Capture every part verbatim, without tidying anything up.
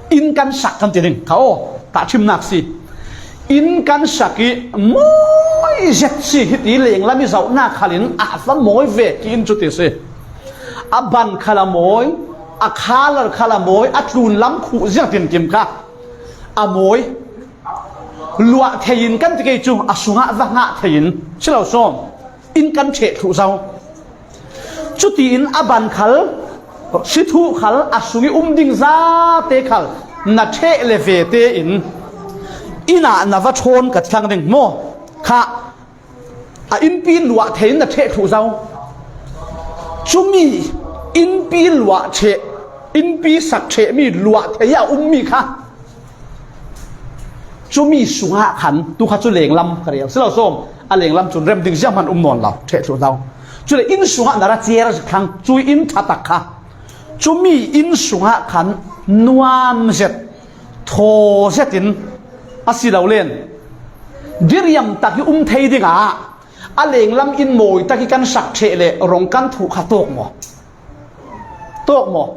Inn kan sak kan ti ding kha aw, tahṭhimnak si. Inn kan sak i mawi zet si, hiti lenglam i zohnak khalin a va mawi ve ki inn cu ti si. A ban khal a mawi, a khalar khal a mawi, a tlunlam khuh ziang tinkim kha a mawi. Luah thei in kan ti kei cu a sungah va hngah thei in si lo sawm. Inn kan ṭheh thluh zo. Cutiin a ban khal, si thuh khal, a sung i um ding zate khal na ṭheh le ve tein inn ah na va ṭhawn ka ti thlang ding maw? Kha a innpi luah thei in na ṭheh thluh zo. Cumi innpi luah ṭheh, innpi sak ṭhehmi luah thei a ummi kha cumi sungah khan, tu kha cu lenglam ka rel si lo sawm, a lenglam cun rem ding zianghman um nawn lo, ṭheh thluh zo. Cule inn sungah na ra cer thlang, cu inn ṭha tak kha cumi inn sungah khan nuam zet, thaw zetin a si lo len diriam tak i um thei dingah a lenglam inn mawi tak i kan sak ṭheh le rong kan thuh kha tawk maw? Tawk maw?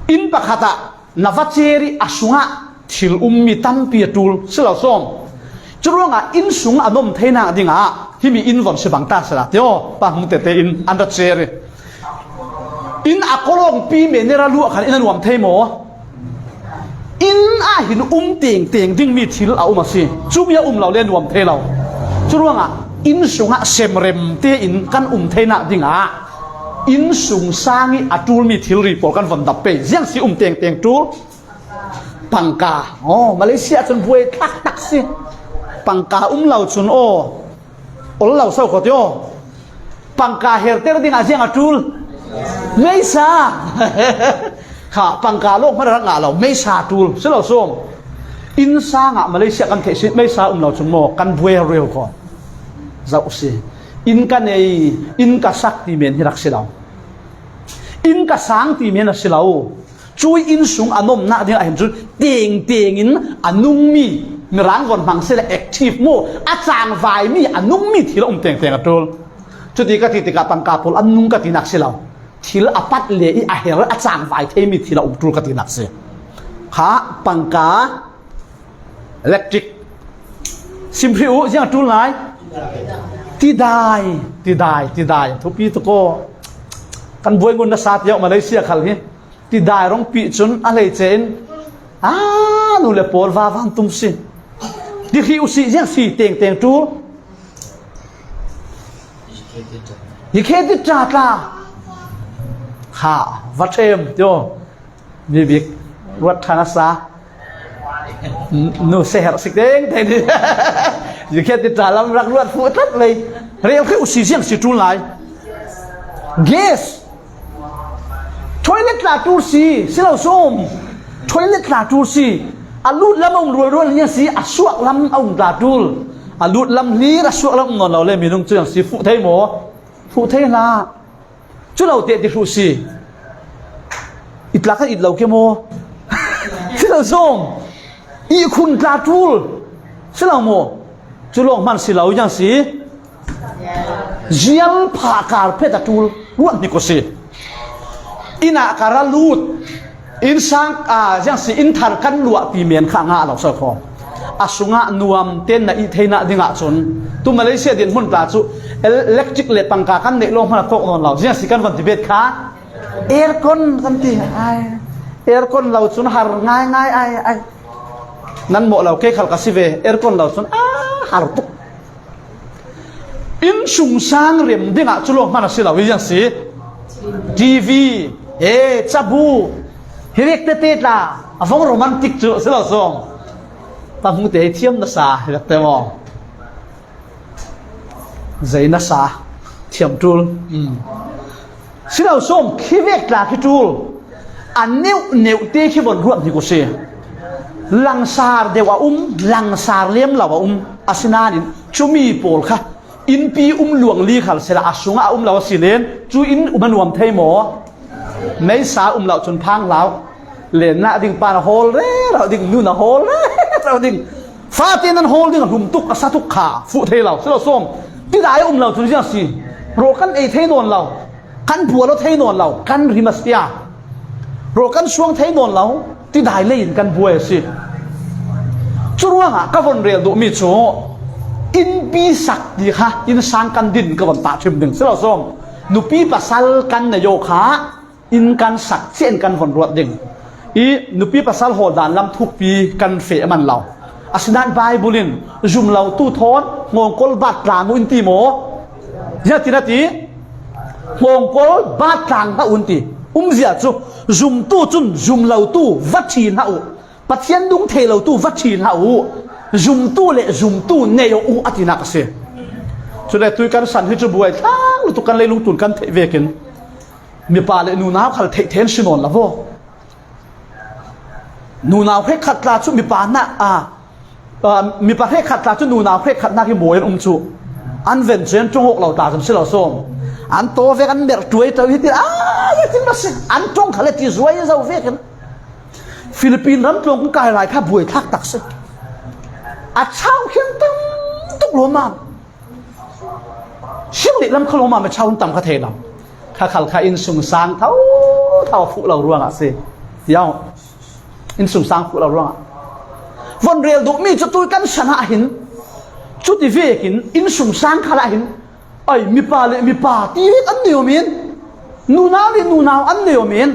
Inn pakhat ah na va cer i a sungah thil ummi tampi a ṭul si lo sawm. Curuangah inn sung a nuam theinak dingah himi inn von si bang ta sila tio, pa hmung tete in an ra cer i inn a kawlawngpi men i ra luah khan inn a nuam thei maw? Inn ah hin um tengteng dingmi thil a um a si. Cumi a um lo le nuam thei lo. Curuangah inn sungah semrem tein kan um theinak dingah inn sung sang i a ṭulmi thilri pawl kan von dap pei. Ziang si um tengteng ṭul? Pangka. Aw, Malaysia cun buai tlak tak si. Pangka um lo cun aw, ol lo so kho tio. Pangka herter dingah ziang a ṭul? Meisa. Kha, pangka lawng hmanh a rak ngah lo, meisa ṭul si lo sawm. Inn sangah Malaysia kan theih si, meisa um lo cun maw kan buai riau kho. Zoh si. Inn ka nei, inn ka sak ti men hi rak si lo. Inn ka sang ti men a si lo. Cui inn sung a nuamnak ding ah hin cun tengteng in a nungmi, mirang von hmang si le active maw, a cangvaimi a nungmi thil a um tengteng a ṭul. Cuti ka ti tikah pangka pawl an nung ka tinak si lo. Thil a pat le i a her a cangvai theimi thil a um ṭul ka tinak si. Kha pangka, electric, sim hrih uh, ziang a ṭul lai? Tidai, tidai, tidai. Thupi tuk aw. Kan buai ngun nasa tiah Malaysia khal hi. Tidai rong pih cun a hleice in, aa, nu le pawl va van tum si. Ti hrih uh si, ziang si tengteng ṭul? Hi khe ti ṭa tla. Kha, va ṭhem tio. Mi bik ruat ṭhan a sa. Nu seher sik tengteng ni. Hi khe ti ṭa lam rak ruat fuh tlat lei. Rel khe uh si ziang si ṭul lai? Gas. Toilet tla ṭul si, si lo sawm. Toilet tla ṭul si. A lut lam a um rualrual ni a si, a suak lam a um tla ṭul. A lut lam hlir, a suak lam um nawn lo le minung cu ang si fuh thei maw? Fuh thei hlah. Cu lo teh ti hruh si. It lak a it lo ke maw? Si lo sawm. Ihkhun tla ṭul. Si lo maw? Cu lawng hman si lo, yang si. Zial phah carpet a ṭul ruat hnik uh si. Inn ah ka ra lut. Inn sang, aa, ziang si, inn thar kan luah ti men kha a ngah lo so kho. A sungah nuam ten na ih theinak dingah cun tu Malaysia din hmun tla cu el-, electric le pangka kan neih lawng hmanh a tawk nawn lo. Ziang si kan von ti bet kha. Aircon kan ti. Ai. Aircon lo cun har ngai ngai ai, ai. Nan mawh lo, kei khal ka si ve. Aircon lo cun a har tuk. Inn sungsang rem dingah cu lawng hman a si lo, i ziang si. T V, he, cabu, hi vek tete tla, a vong romantic cu si lo sawm. Pahmute hi thiam nasa hi vek te maw? Zei nasa, thiam ṭul. Um. Si lo sawm, khi vek tla khi ṭul. A neuh neuh te khi von ruat hnik uh si. Langsar deuh a um, langsar lem lo a um. Asinain cumi pawl kha innpi um luang li khal sila a sungah a um lo a si len, cu inn um a nuam thei maw? Meisa um lo cun phang hlau. Lennak ding pa na hawl rero ding, nu na hawl rero ding. Fate nan hawl ding a hlum tuk, a sa tuk kha, fuh thei lo, si lo sawm. Tidai a um lo cun ziang si. Rawl kan ei thei nawn lo, kan bual aw thei nawn lo, kan rim a sia. Rawl kan suang thei nawn lo. Tidai lei in kan buai a si. Curuangah ka von rel duhmi cu innpi sak ti kha innsang kan din ka von tahṭhim ding si lo sawm. Nupi pasal kan nei aw kha inn kan sak ciah in kan von ruat ding. I nupi pasal hawl dan lam thukpi kan feh a man lo. Asinain Bible in zum lotu thawn hngawngkol bat tlang uh in ti maw? Ziah tin a ti? Hngawngkol bat tlang hlah uh in ti. Umzia cu zumtu cun zum lotu va ṭhi hlah uh. Pathian dung thei lotu va ṭhi hlah uh. Zumtu le zumtu nei aw uh a tinak a si. Cule tui kan san hi cu buai tlang lutuk kan leilung tun kan theih vekin mipa le nunau khal theih theih an si nawn lo vaw. Nunau hrekkhat tla cu mipa hna, a, a, mipa hrekkhat tla cu nunau hrekkhat hna hi mawi an um cu. An ven cu an ṭong awk lo tla kan si lo sawm. An taw vek an merh ṭuai ṭo hi ti, a, ya tin ma si. An ṭong khal a ti zuai zo vek an. Philippine ram tlawng kan kai lai kha buai thlak tak si. A chau khian tam tuk lo ma. Siang lehlam kha lawmam a chau an tam kha thei lo. Kha khal kha innsungsang tho tho a fuh lo ruangah a si. Tiang innsungsang fuh lo ruangah. Von rel duhmi cu tui kan san ah hin. Cuti vekin innsungsang khal ah hin. Ai, mipa le mipa ti vek an nei aw men. Nunau le nunau an nei aw men.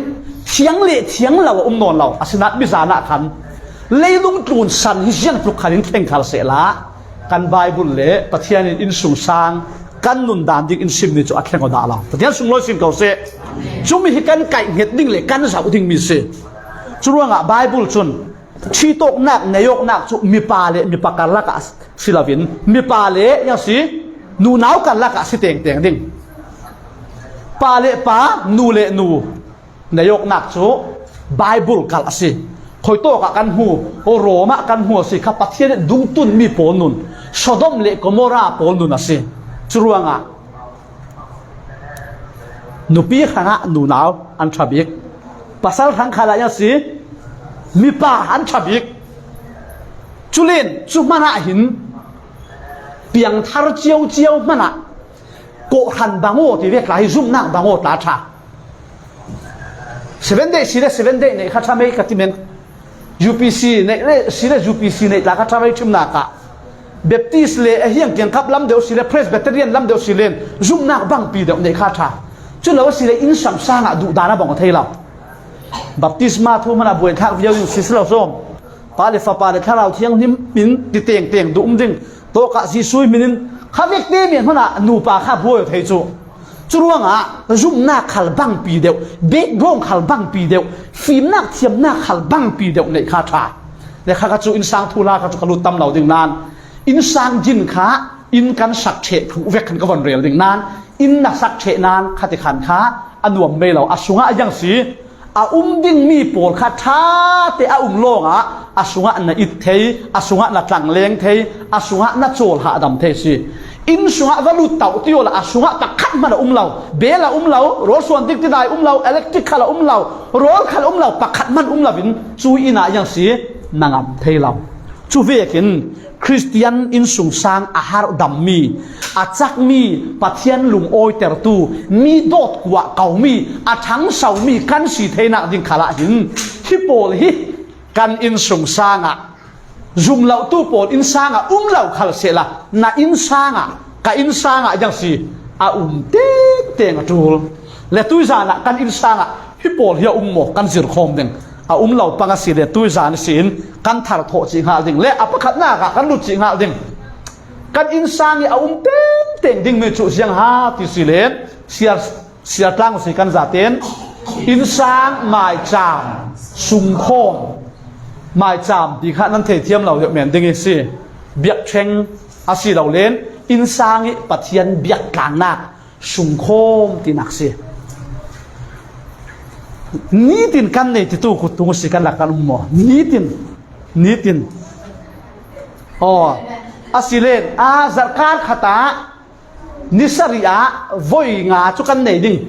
Thiang le thiang lo a um nawn lo. Asinain mizan ah khan leilung tlun san hi ziang tluk khan in thleng khal sehla. Kan Bible le Pathian in innsungsang kan nun dan ding in simmi cu a thleng aw dah lo. Pathian sunglawi sin ko seh. Cumi hi kan kaihhnget ding le kan zoh dingmi si. Curuangah Bible cun ṭhitawknak, neiawknak cu mipa le mipa karlak ah si loin, mipa le, yang si, nunau karlak ah si tengteng ding. Pa le pa, nu le nu, neiawknak cu Bible karh a si. Khuitawk ah kan hmu, Rom ah kan hmu a si kha Pathian ih dungtunmi pawl nun, Sodom le Gomorrah pawl nun a si. Curuangah nupi hrangah nunau an ṭha bik, pasal hrang khalah a si, mipa an ṭha bik. Culin cu hmanah hin piangthar cio cio hmanah kawhhran bang aw ti vek tla hi zumhnak bang aw tla ṭha. Seven Day si le Seven Day neih kha ṭha mei ka ti men. U P C neih le si le U P C neih tla kha ṭha mei ṭhimnak ah Baptist le a hiang kiangkap lam deuh si le Presbyterian lam deuh si len zumhnak bangpi deuh neih kha ṭha. Cu lo a si le innsam sang ah duhdan a bang a thei lo. Baptisma thu hmanah buai thlak viau in si si lo sawm. Pa le Fapa le Thlarau Thianghlim in ti tengteng duh um ding. Tawkah Jesuh hmin in kha vek te men hmanah nupa kha buai aw thei cu. Curuangah zumhnak khal bangpi deuh, background khal bangpi deuh, fimnak thiamnak khal bangpi deuh neih kha ṭha. Le kha kha cu innsang thuhla kha cu ka lut tam lo ding nain innsang din kha inn kan sak ṭheh thluh vek khan ka von rel ding nain inn na sak ṭheh nain kha ti khan kha a nuam mei lo, a sungah a yang si. A um dingmi pawl kha ṭha te a um lawngah a sungah na it thei, a sungah na tlangleng thei, a sungah na cawl hahdam thei si. Inn sungah va lut tauh ti awla a sungah pakhat hman a um lo, bel a um lo, rawl suan dik tidai um lo, electric khal a um lo, rawl khal a um lo, pakhat hman um lo in cu inn ah yang si na ngam thei lo. Cu vekin Khristian innsungsang a harhdammi, a cakmi, Pathian lungawitertu, mi dawt kuah komi, a ṭhangsomi kan si theinak ding khalah hin hi pawl hi kan innsungsang ah zum lotu pawl innsang ah um lo khal sehla na innsang ah ka innsang ah yang si a um tengteng a ṭul. Le tuizan ah kan innsang ah hi pawl hi a um maw kan zirkhawm ding. A um lo pang a si le tuizan a si in kan thar thawh cih hngal ding le a pakhatnak ah kan lut cih hngal ding. Kan innsang ih a um tengteng dingmi cu ziang ha ti si len siar, siar tlang si kan zaten innsang maicam sungkhawm maicam ti kha nan thei thiam lo deuh men ding i si. Biakṭheng a si lo len innsang ih Pathian biaktlangnak sungkhawm tinak si. Nitin kan nei titu kut tung si kan lak kan um maw? Nitin, nitin. Aw, a si len, a zarhkar khat ah ni sarih ah voi nga cu kan nei ding.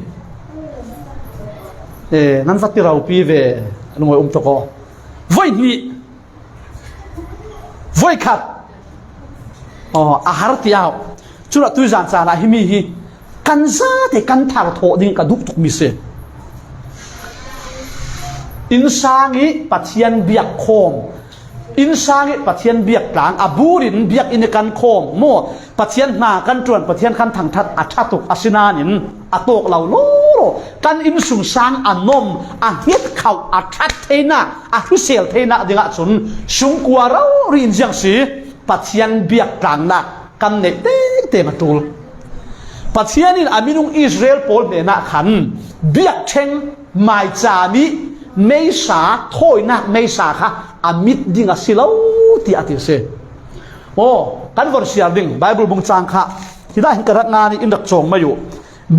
Eh, nan va ti ropi ve, lungawi um tuk aw. Voi hnih. Voikhat, aw, a har ti au. Cun a tuizan caan ah himi hi kan zate kan thar thawh ding ka duh tukmi si. Innsang i Pathian biak khawm, innsang i Pathian biak tlang, a burin biak inn i kan khawm maw, Pathian hna kan ṭuan, Pathian kan thangṭhat a ṭha tuk a si nain a tawk lo law law, kan innsungsang a nom, a hnget khauh, a ṭhat theinak, a hrisel theinak dingah cun sungkua rori in ziang si, Pathian biak tlangnak kan neih tengteng a ṭul. Pathian in a minung Israel pawl hnenah khan biakṭheng, maica nih, meisa, thawinak meisa kha a mit ding a si lo, tiah a ti a si. Aw, kan von siar ding Bible bung cang kha hita hin ka rak ngan i in rak cawng mai uh.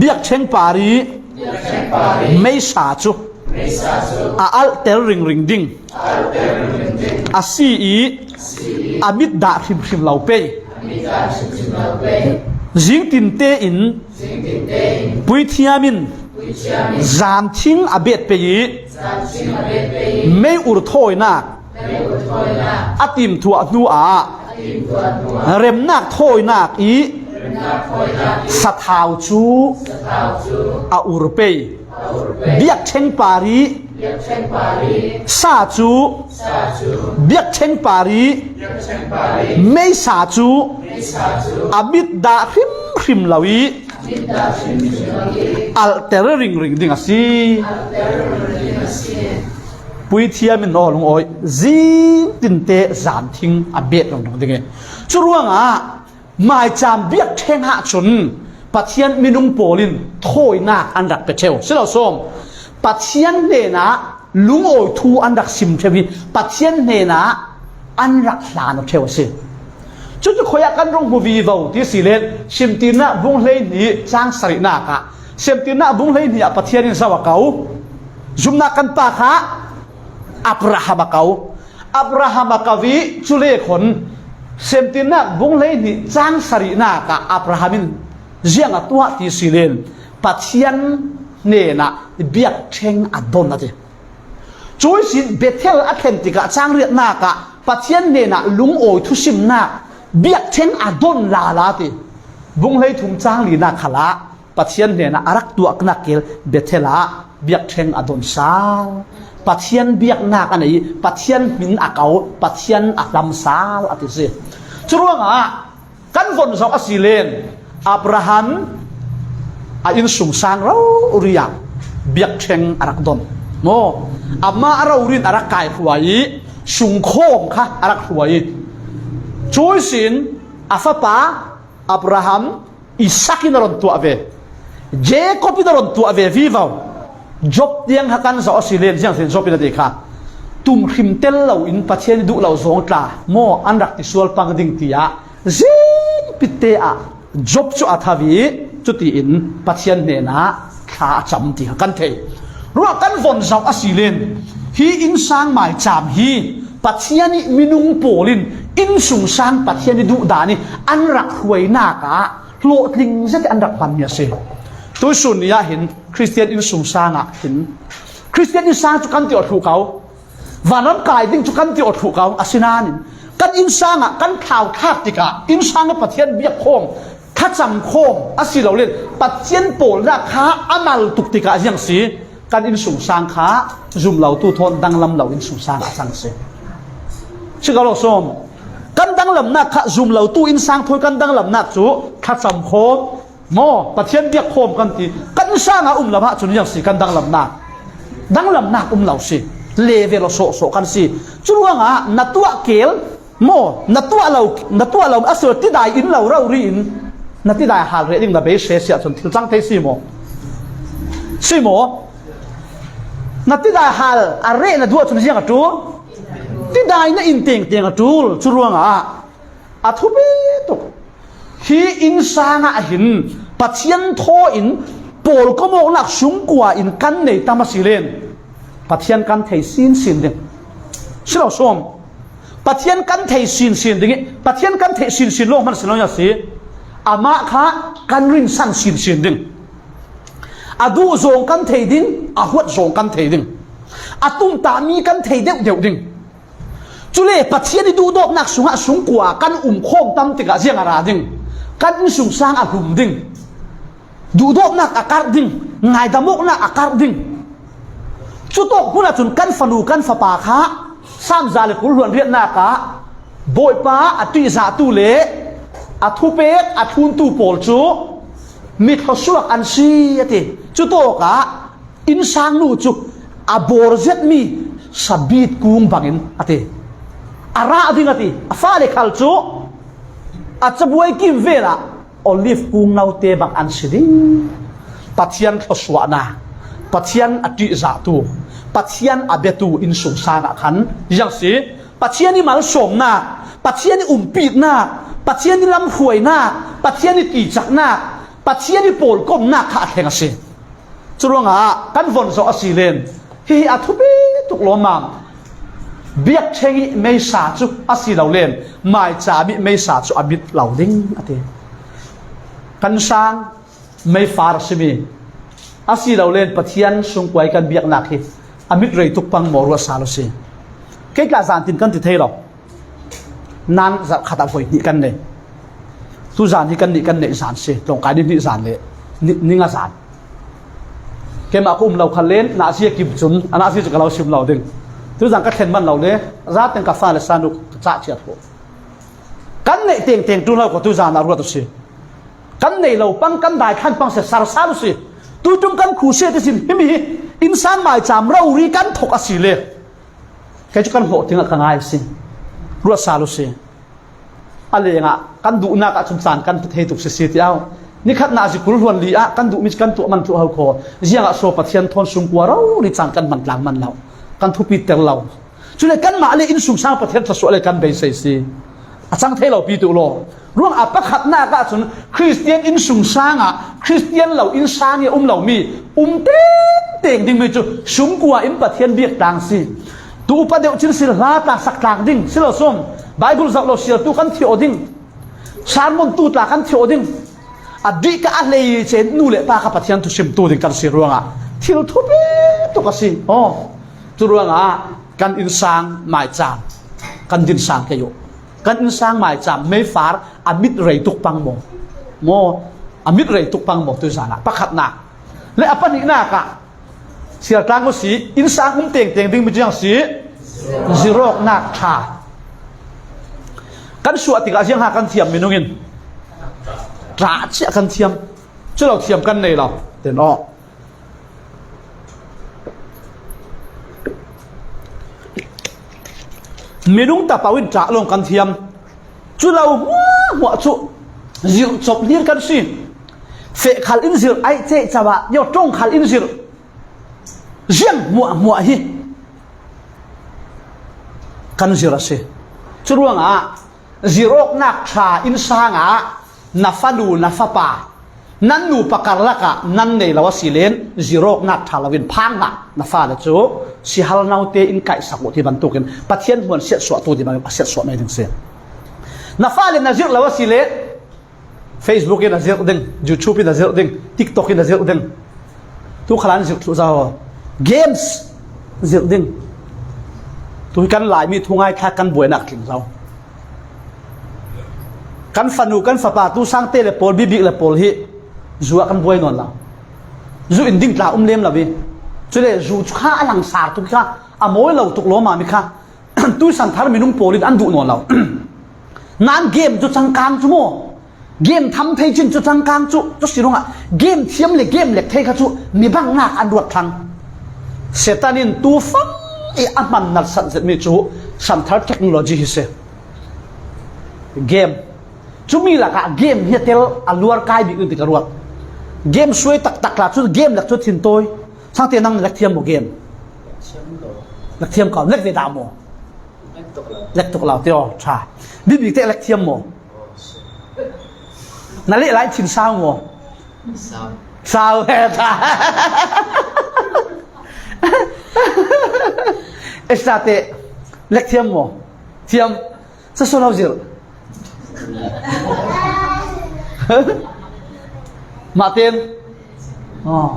Biakṭheng par i meisa cu a alhter ringring ding a si i a mit dah hrimhrim lo pei. Zingtinte in puithiam in zanthing a bet pei i mei ur thawinak a timthuah hnuah remnak thawinak i sathau cu a ur pei. Biakṭheng par i sa cu, biakṭheng par i meisa cu a mit dah hrimhrim lo i alhter ringring ding a si. Puithiam in aw lungawi, zingtinte zanthing a bet ringring ding i, cu ruangah maica biakṭheng ah cun Pathian minung pawl in thawinak an rak pe ṭheu. Si lo sawm, Pathian hnenah lungawi thu an rak sim ṭheu i Pathian hnenah an rak hlan aw ṭheu a si. Cucu khuaih ah kan rung hmu vivo ti si len, Semtirnak bung hleihnih cang sarihnak ah, Semtirnak bung hleihnih ah Pathian in zo a ko. Zumnak kan pa kha Abraham a ko. Abraham a ko i cu le khon, Semtirnak bung hleihnih cang sarihnak ah Abraham in ziang a tuah ti si len, Pathian hnenah biakṭheng a don a ti. Cu ihsin Bethel a thlen tikah cang riatnak ah Pathian hnenah lungawi thusimnak biakṭheng a don lala ti. Bung hleithum cang linak khalah Pathian hnenah a rak tuahnak kel Bethel ah biakṭheng a don sal. Pathian biaknak a nei, Pathian hmin a ko, Pathian a hlam sal a ti si. Cu ruangah kan von zoh a si len, Abraham a innsungsang rori ah biakṭheng a rak don. Maw, amah rori in a rak kai hruai i sungkhawm kha a rak hruai i cu ihsin a fapa Abraham Isak in a ron tuah ve, Jacob in a ron tuah ve vivo. Job tiang kha kan zoh a si len, ziang sin Job in a ti kha, tum hrim tel lo in Pathian i duh lo zawng tla maw an rak ti sual pang ding tiah zingpitte ah Job cu a thavi, cutiin Pathian hnenah thla a cam ti kha kan thei. Ruah kan von zoh a si len, hi innsang mai cam hi Pathian i minung pawl in innsungsang Pathian i duh dan i an rak hruainak ah hlawhtling zet i an rak hmanmi a si. Tuisun ni ah hin Khristian innsungsang ah hin Khristian innsang cu kan ti awh thluh ko. Vanram kai ding cu kan ti awh thluh ko. Asinain kan innsang ah kan thlau thlak tikah innsang i Pathian biak khawm, thlacam khawm a si lo len Pathian pawlnak kha a mal tuk tikah ziang si. Kan innsungsang kha zumlotu thawn danglam lo innsungsang a cang si. Si ko lo sawm. Kan danglamnak kha zumlotu innsang thawi kan danglamnak cu thlacam khawm maw, Pathian biak khawm kan ti. Kan innsang ah um lo ahcun ziang si kan danglamnak. Danglamnak um lo si. Level aw sawhsawh kan si. Cu ruangah na tuah kel maw, na tuah lo, na tuah lo, a si lo, tidai in lo rori in na tidai hal reh ding na beisei si ahcun thil cang thei si maw? Si maw? Na tidai hal a reh na duh ahcun ziang a ṭul? Tidai na in tengteng a ṭul. Cu ruangah a thupi tuk. Hi innsang ah hin Pathian thaw in pawlkom awknak sungkua in kan nei tam a si len Pathian kan thei sinsin ding. Si lo sawm. Pathian kan thei sinsin ding i, Pathian kan theih sinsin lawng hman si lo a si. Amah kha kan rinsan sinsin ding. A duh zawng kan thei ding, a huat zawng kan thei ding. A tumtahmi kan thei deuhdeuh ding. Cule Pathian i duhdawtnak sungah sungkua kan um khawm tam tikah ziang a ra ding? Kan innsungsang a hlum ding. Duhdawtnak a karh ding, ngaidam awknak a karh ding. Cutawk hmunah cun kan fanu, kan fapa kha Sam za le kul hluan riatnak ah Bawipa a ṭihzahtu le a thupek a thluntu pawl cu mi thluasuak an si, a ti. Cutawkah innsang nu cu a bor zetmi sabit kung bangin, a ti, a rah ding, a ti. A fale khal cu a cabuai kim velah olive kung note bang an si ding. Pathian thluasuahnak, Pathian a ṭihzahtu, Pathian a biatu innsungsang ah khan ziang si. Pathian i malsawmnak, Pathian i umpitnak, Pathian i lamhruainak, Pathian i ticaknak, Pathian i pawlkomnak kha a thleng a si. Curuangah kan von zoh a si len, hihi a thupi tuk lawmmam. Biakṭheng i meisa cu a si lo len, maicam i meisa cu a mit lo ding, a ti. Kan sang meifar a simi a si lo len, Pathian sungkuai kan biaknak hi a mit rei tuk pang maw, ruat sal u si. Kei tla zan tin kan ti thei lo. Nan zarh khat ah voi hnih kan nei. Tuzan hi kan nih kan neih zan si. Tlawngkai ni hnih zan le ni, ni nga zan. Keimah ka um lo kha len, nazi a kim cun, a nazi cu ka lo sim lo ding. Tuzan ka thlen man lo le, za teng ka fale san u ka cah chiat ko. Kan neih tengteng ṭul lo ko, tuzan ah ruat u si. Kan nei lo pang, kan dai thlan pang si, sar sal u si. Tutung kan khusia te sin, himi hi innsang maicam rori kan thok a si le. Kei cu kan hlawh dingah ka ngai a si. Ruat sal u si. A lengah kan duhnak ah cun caan kan pe thei tuk sisi tiah, nikhat nazi kul hluan li ah kan duhmi cu kan tuah man thluh ho kho. Ziangah so Pathian thawn sungkua rori caan kan hman tlang man lo. Kan thupiter lo. Cule kanmah le innsungsang Pathian thluasuah le kan beisei si. A cang thei lo pi tu law. Ruang a pakhatnak ah cun Khristian innsungsang ah Khristian lo innsang i a um lomi um tengteng dingmi cu sungkua in Pathian biak tlang si. Tu upa deuh cin sil hla tla sak tlang ding si lo sawm. Baibal zoh lo sialtu kan thiawh ding. Sermon tu tla kan thiawh ding. A dih ka a hlei cen nu le pa kha Pathian thusim tu ding kan si ruangah thil thupi tuk a si. Aw, cu ruangah kan innsang maicam kan dinsang kei uh. Kan innsang maicam meifar a mit rei tuk pang maw? Maw, a mit rei tuk pang maw? Tuizan ah pakhatnak le a pahnihnak ah sialtlang u si, innsang um tengteng dingmi ziang si, zirawknak ṭha. Kan suah tikah ziang ha kan thiam minung in ṭah ciah kan thiam. Cu lo thiam kan nei lo. Ten aw. Minung tapo in ṭah lawng kan thiam. Cu lo hmuahhmuah cu zirh cop hlir kan si. Feh khal in zirh, aih ceh cawah, yo ṭong khal in zirh. Ziang hmuahhmuah hi kan zirh a si. Cu ruangah zirawknak ṭha innsang ah na fanu, na fapa, nan nupa karlak ah nan nei lo a si len, zirawknak ṭha loin phang hlah, na fale cu sihal note in kaihsak uh ti bantukin Pathian hmuan siatsuahtu ti bantuk a siatsuah mai ding si. Na fale na zirh lo a si len, Facebook in a zirh ding, YouTube in a zirh ding, TikTok in a zirh ding. Tu khalan zirh thluh zau. Games zirh ding. Tu hi kan Laimi thu ngaithlak kan buainak tling zau. Kan fanu, kan fapa, tu sangte le pawl, bibik le pawl hi zu ah kan buai nawn lo. Zu in ding tla um lem lo i. Cule zu cu kha a langsar tuk kha, a mawi lo tuk lawmam i kha. Tuisan thar minung pawl in an duh nawn lo. Nan game cu cangkang cu maw? Game tham thei cin cu cangkang cu, cu si ruangah game thiam le game lek thei kha cu mi bangnak an ruat thlang. Satan in tu fang i a hman narsat zetmi cu santhar technology hi si. Game. Cumi lakah game hi a tel a luar kai bik in ti ka ruat. Game suai taktak la cu game lek cu thin tawi. Sangte nang lek thiam maw game? Lek thiam ko, lek ve dah maw? Lek tuk lo, ti aw, ṭha. Bibik te lek thiam maw? Na leh lai thin sau maw? Sau he ta. Esta te lek thiam maw? Thiam. Sa so lo zir. Mah ten. Aw.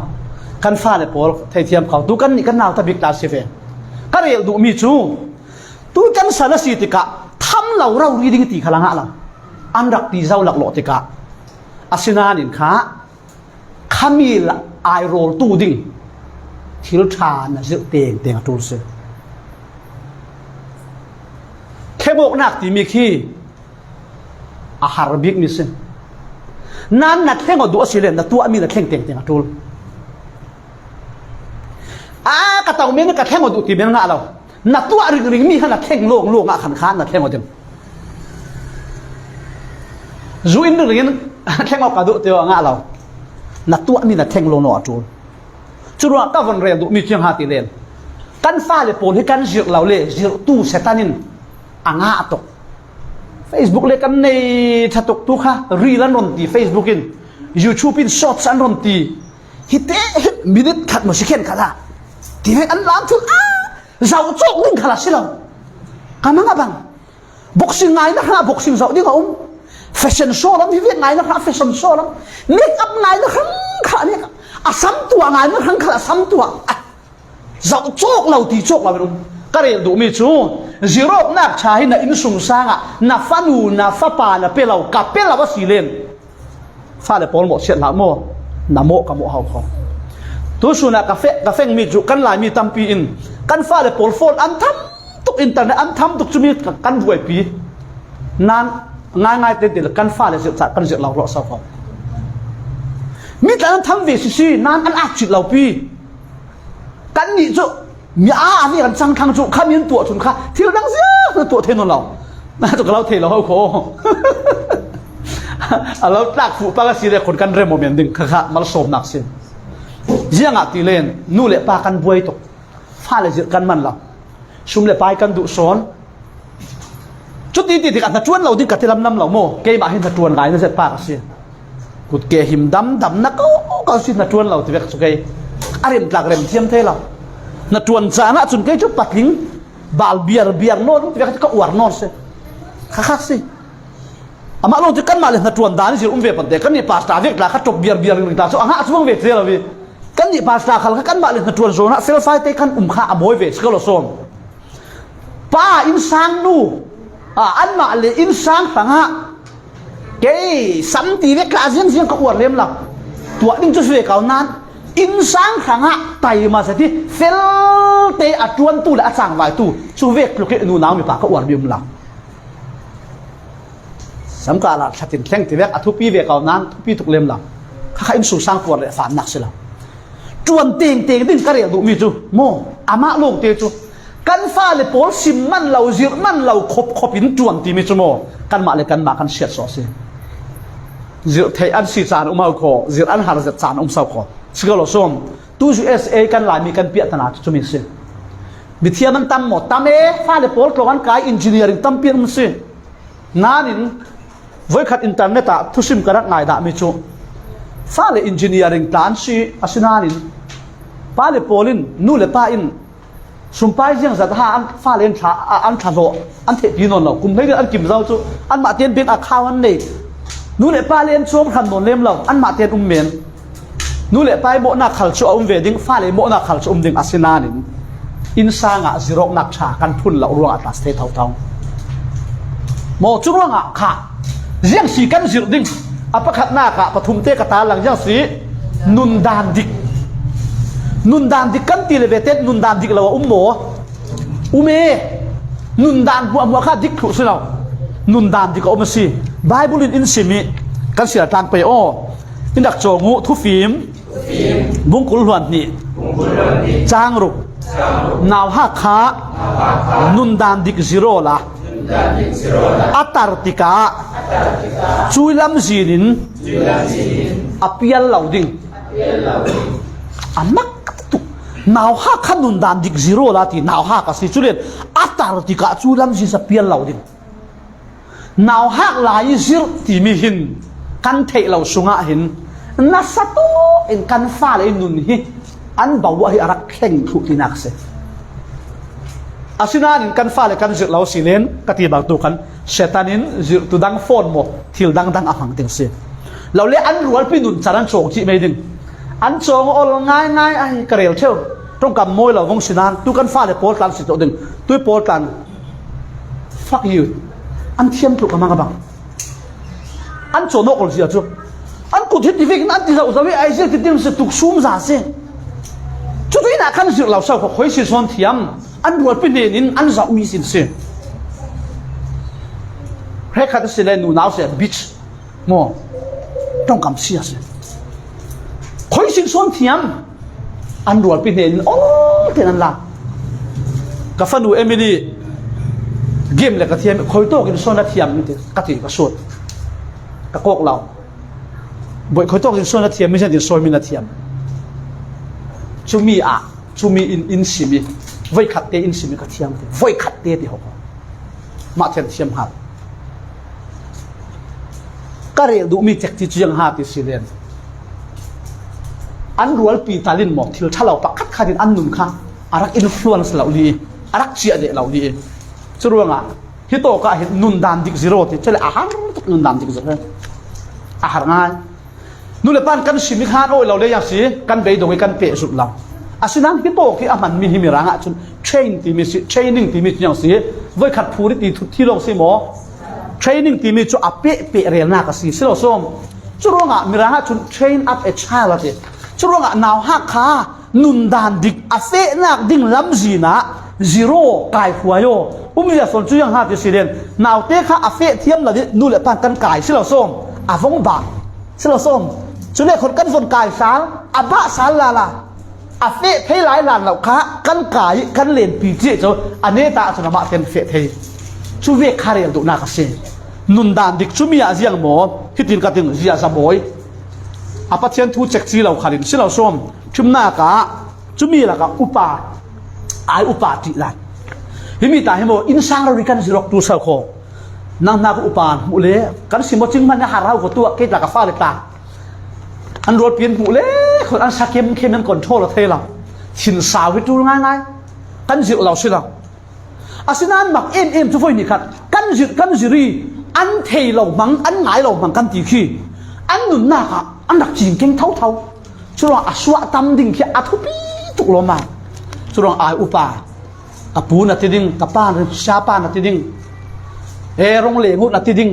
Kan fale pawl theithiam ko. Tu kan nih kan nau ta bik ta si ve. Ka rel duhmi cu tu kan san a si tikah tham lo rori ding ti kha la ngah lo. An rak ti zo laklawh tikah a si nain kha khami la ai rawl tu ding thil ṭha na zirh tengteng a ṭul si. Thlengawknak timi khi a har bik mi si. Nan na thleng aw duh a si le na tuahmi na thleng tengteng a ṭul. A ka tau men ka thleng aw duh ti men ngah lo. Na tuah ringring mi kha na thleng lawng lawng ah khan khan na thleng aw ding. Zu in ringring in thleng aw ka duh ti aw a ngah lo. Na tuahmi na thleng lawng lawng a ṭul. Curuangah ka von rel duhmi ciang ha ti len. Kan fale pawl hi kan zirh lo le zirhtu Satan in a ngah tuk. Facebook le kan nei ṭha tuk tu kha reel an rawn ti, Facebook in, YouTube in shorts an rawn ti. Hi te hi minute khat maw si khen khat a. Ti vek an lam thul a zau chawk ding khala si lo. Ka mang a bang. Boxing ngaina hrang boxing zauh ding a um. Fashion show lam hi vek ngaina hrang fashion show lam. Make up ngaina hrang kha make up. A sam tuah ngaina hrang kha a sam tuah. A zauh chawk lo ti chawk lo in um. Ka rel duhmi chu zirawknak ṭha hi na insung sangah na fanu na fapa na pe lo ka pe lo a si len. Fale pawl mawhsiat hlah maw? Na mawh ka mawh hau khaw. Tusunah ka feh ka fengmi cu kan Laimi tampi in kan fale pawl phone an tham tuk, internet an tham tuk cumi kan buaipi. Nan ngaingai tete le kan fale zirh cah kan zirh lo rawh so khaw. Mi tla an tham ve sisi nan an ak cit lo pi. Kan nih cu mi a a mi kan cang thlang cu kha min tuah chun kha thil dang ziang na tuah thei nawn lo. Na cu ka lo thei lo ho kho. A lo tlak fuh pa ka si le khun kan rem aw men ding kha kha malsawmnak si. Ziangah ti len nu le pa kan buai tuk. Fale zirh kan man lo. Sum le pai kan duh sawn. Cuti ti tik a hnaṭuan lo ding ka ti lamlam lo maw? Keimah hi hnaṭuan ngai na zet pa ka si. Kut ke him dam dam na ko ko si hnaṭuan lo ti vek cu kei. A rem tlak rem thiam thei lo. Hnaṭuan caan ah cun kei cu patling bal biar biar nawn ti vek ka uar nawn si. Kha kha si. Amah lawng cu kanmah le hnaṭuan dan zir um ve pante. Kannih pastor vek tla kha ṭop biar biar ring ta cu a ngah cuang ve ti lo i. Kannih pastor khal kha kanmah le hnaṭuan zawn ah felfai te kan um kha a mawi ve si ko lo sawn. Pa innsang nu, a, anmah le innsang hrangah kei sam ti vek tla ziangziang ka uar lem lo. Tuah ding cu si ve kau nan innsang hrangah tai masa ti felte a ṭuantu le a cangvaitu cu vek tluk i nunau mipa ka uar mi um lo. Samkal ah thlatin thleng ti vek a thupi ve kau nan thupi tuk lem lo. Kha kha innsungsang puar le fannak si lo. Ṭuan tengteng ding ka rel duhmi cu maw amah lawngte cu kan fale pawl sim man lo, zirh man lo khop khop in ṭuan timi cu maw kanmah le kanmah kan siat sawh si. Zirh theih an si caan um hau khaw, zirh an har zet caan um sau khaw. Si ko lo sawm. Tu U S A kan Laimi kan piah tana cu cumi si. Mithiam an tam maw? Tam e, fale pawl tlawng an kai, engineering tampi an um si. Nanin voikhat internet ah thusim ka rak ngaidahmi cu fale engineering tla an si, asinanin fale pawl in nu le pa in sumpai ziangzat ha an fale an thla, a, an thla hlawh an thehpi nawn lo. Kum hleidin an kim zo cu anmah tein bank account an nei. Nu le pa le an cawm hran nawn lem lo, anmah tein um men. Nu le pa i mawhnak khal cu a um ve ding, fale mawhnak khal cu um ding a si nain innsang ah zirawknak ṭha kan phun loh ruangah tla si thei thotho. Maw cu ruangah kha ziang si kan zirh ding? A pakhatnak ah pathum te ka tarlang ziang si nundan dik. Nundan dik kan ti le ve te nundan dik lo a um maw? Um e. Nundan hmuahhmuah kha dik thluh si lo. Nundan dik a um a si. Bible in in sim i kan siar tlang pei aw. In rak cawng uh, Thufim bungkul hluan hnih, cang ruk. Nauhak kha nundan dik zir awla a tar tikah cui lamzin in a pial lo ding. A mak tuk. Nauhak kha nundan dik zir awla ti nauhak a si. Culen a tar tikah cui lamzin a pial lo ding. Nauhak lai i zirh timi hin kan theih lo sungah hin nasa tawh in kan fale i nun hi an bauah hi a rak thleng thluh tinak a si. Asinain kan fale kan zirh lo si len ka ti bang tu khan Satan in zirhtu dang phone maw thil dangdang a hmang ding si. Lo le an rualpi nun can an cawng cih mai ding. An cawng awl ngaingai a hi ka rel ṭheu. Ṭongkam mawi lo vong sinan tu kan fale pawl tlan si tawh ding. Tui pawl tlan Fuck you. An thiam tluk a mang a bang. An cawn awk zia cu an kut hi ti vekin an ti zoh zoh i ai zia ti tim si tuk sum za si. Cutin A kan zirh lo sau kho, khoi sin sawn thiam, an rualpi hnenin an zauh mi sin si. Hrekkhat a si le nunau si a beach maw, ṭawngkam si a si. Khoi sin sawn thiam, an rualpi hnenin awl ten an la. Ka fanu Emily game le ka thiam, khoi tawkin sawn a thiam ti ka ti ka sut. Ka kawk lo. Boih khoi tawkin sawn a thiam, mi sian tin sawi min a thiam. Cumi ah, cumi in, in simi, voikhatte in simi ka thiam te, voikhatte ti hawk. Mah thiam thiam hal. Ka rel duh mi cek ti chu ziang ha ti si len. An rualpi talin maw, thil ṭha lo pakhat khatin an nun kha a rak influence lo ni, a rak chiah deh lo ni. Chu ruangah hi tawkah hin nun dan dik zero ti, chule a har tuk nun dan dik zero. A har ngai. Nu le pan kan sim hi khan awi lo le yang si, kan beidong hi kan peh zut lo. Asinan hi tawk hi a hman mi hi Mirang ah chun train ti mi si, training ti mi chu yang si, voikhat phuri ti thut thi lawng si maw? Training ti mi chu a peh peh relnak a si, si lo sawm. Chu ruangah Mirang ah chun train up a child a ti. Chu ruangah nauhak kha nun dan dik a fehnak ding lamzinah zero kai huai aw. Umzia sawn chu yang ha ti si len. Naute kha a feh thiam lo dih nu le pan kan kai si lo sawm. A vong bang. Si lo sawm. Cule khon kan von kai sal, a bah sal lala. A feh thei lai lan lo kha, kan kai, kan lenpi cih chu, a neta chun amah ten feh thei. Chu vek kha rel duhnak a si. Nun dan dik cumi ah ziang maw, hitin ka tin zia za mawi. A Pathian thu cek ci lo khalin, si lo sawm. Thimnak ah, cumi lakah upa, ai upa ṭih lai. Himi ta hi maw, innsang rori kan zirawk tu sau kho. Nang hnak upa hmuh le, kan sim aw cing hman a har hau kho tuah, kei tla ka fale ta. An rualpi an hmuh le, khon an sa kem kem an control a thei lo. Thin sau hi tul ngai ngai. Kan zirh lo si lo. Asinan mak em em cu voi ni khat. Kan zirh, kan zirh i, an thei lo hmang, an ngai lo hmang kan ti khi. An nunnak ah, an rak cing keng tho tho. Curuang a suah tam ding khi a thupi tuk lo ma. Curuang ai upa. Ka pu na ti ding, ka pa na, siapa na ti ding. E, rong le ngut na ti ding.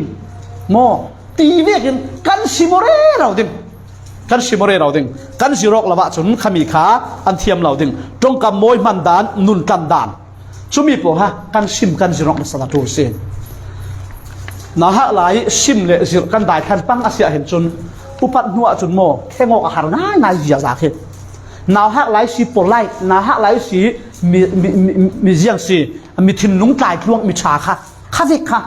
Maw, ti vekin kan sim aw rero ding. Kan sim aw rero ding. Kan zirawk lo ahcun khami kha an thiam lo ding. Ṭongkam mawi hman dan, nun tlan dan. Cumi pawl ha, kan sim, kan zirawk nasa ṭul si. Nauhak lai sim le zirh kan dai thlan pang a si ah hin cun, upat hnu ah cun maw, khengawk a har ngai ngai zia za khi. Nauhak lai si polite, nauhak lai si mi, mi, mi, mi ziang si, mi thinlung tlai tluang mi ṭha kha, kha vek kha,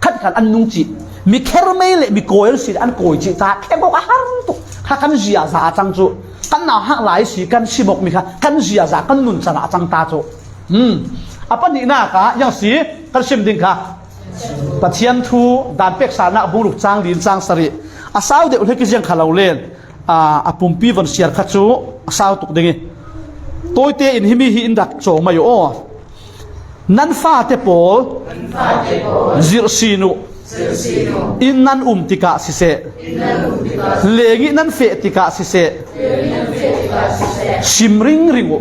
khat khan an nung cih, mi kher mei le mi kawi an si, an kawi cih ta, khengawk a har tuk, kha kan zia za a cang cu, kan nauhak lai si, kan sim awk mi kha, kan zia za, kan nun can a cang ta cu. Hmm. A pahnihnak ah, yang si, kan sim ding kha, Pathian thu, dan peksanak bung ruk cang li in cang sarih, a sau deuh hlek i ziang kha lo len, aa, a pumpi von siar kha cu a sau tuk ding i, tawite in himi hi in rak cawng mai aw. Nan fate pawl zirh sin uh, in nan um tikah siseh, leng i nan feh tikah siseh, sim ringring uh.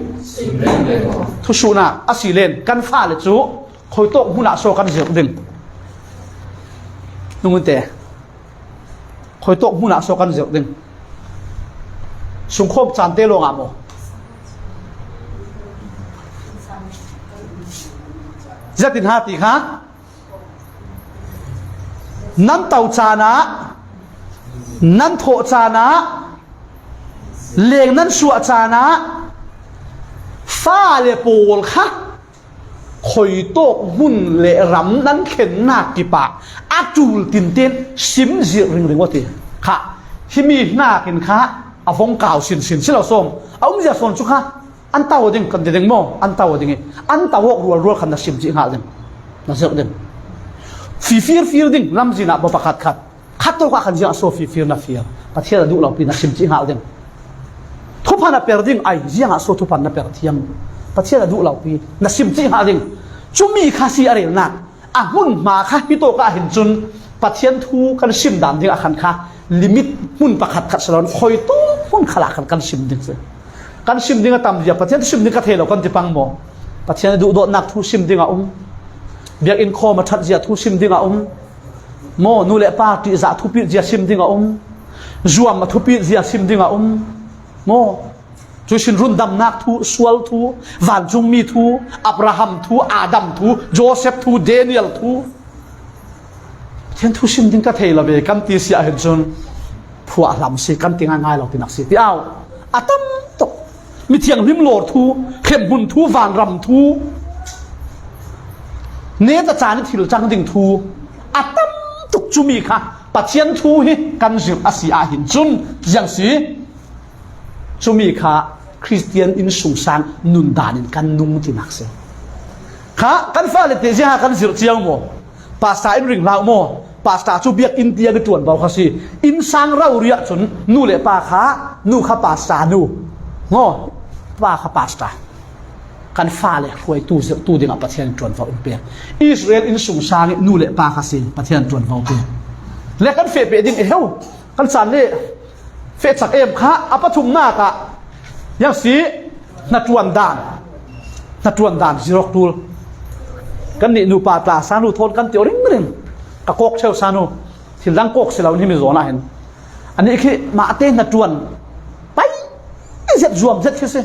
Thusuhnak a si len kan fale cu khoi tawk hmun ah so kan zirh ding. Nungte. Khoi tawk hmun ah so kan zirh ding. Sungkhawm caan te lawngah maw? Ziatin ha ti kha, nan to caan ah, nan thawh caan ah, leng nan suah caan ah, fale pawl kha, khoi tawk hmun le ram nan thlennak kipah a ṭul tinten sim zirh ringring aw ti kha. Himi hnakin kha a vong kau sinsin si lo sawm. A umzia sawn cu kha an tau ding kan ti ding maw? An tau ding i an tau awk rualrual khan na sim cih hngal ding, na zirh ding. Fifir fir ding lamzin ah maw pakhat khat. Khat tawk ah khan ziangah so fifir na fir? Pathian a duh lopi na sim cih hngal ding. Thupha na per ding ai, ziangah so thupha na per thiam? Pathian a duh lopi na sim cih hngal ding. Cumi kha si a relnak. A hmun hma kha hi tawk ah hin cun Pathian thu kan sim dan ding a khan kha limit hmun pakhat khat si lo, khoi tawk hmun khalah khan kan sim ding si. Kan sim ding a tam zia, Pathian thu sim ding ka thei lo kan ti pang maw? Pathian a duhdawtnak thu sim ding a um. Biakinn khawm a ṭhat zia thu sim ding a um. Maw, nu le pa ṭihzah thupit zia sim ding a um. Zuam a thupit zia sim ding a um. Maw, Cuisin rundamnak thu, sual thu, vancungmi thu, Abraham thu, Adam thu, Joseph thu, Daniel thu, Pathian thu sim ding ka thei lo ve kan ti si ah hin cun phuah hlam si, kan ti ngaingai lo tinak si ti au. A tam tuk. Mithiang hlim lawr thu, khem hmun thu, vanram thu, neta caan i thil cang ding thu, a tam tuk. Cumi kha Pathian thu hi kan zirh a si ah hin cun ziang si. Cumi kha Khristian innsungsang nundan in kan nung tinak si. Kha kan fale te ziaha kan zirh cio maw? Pasta in ring hlah maw? Pasta cu biakinn tiang i ṭuanvo kha si. Innsang rori ah cun nu le pa kha, nu kha pasta nu, maw, pa kha pasta. Kan fale hruaitu zirhtu dingah Pathian in ṭuanvo in pek. Israel innsungsang i nu le pa kha si Pathian in ṭuanvo pek. Le kan feh peh ding i heu. Kan caan le feh cak em kha a pathumnak ah ziang si, hnaṭuan dan, hnaṭuan dan zirh awk ṭul. Kannih nupa tla sanu thawn kan ti aw ringring. Ka kawk ṭheu sanu, thil dang kawk si lo in himi zawn ah hin. Anih khi mahte hnaṭuan pai zet zuam zet khi si.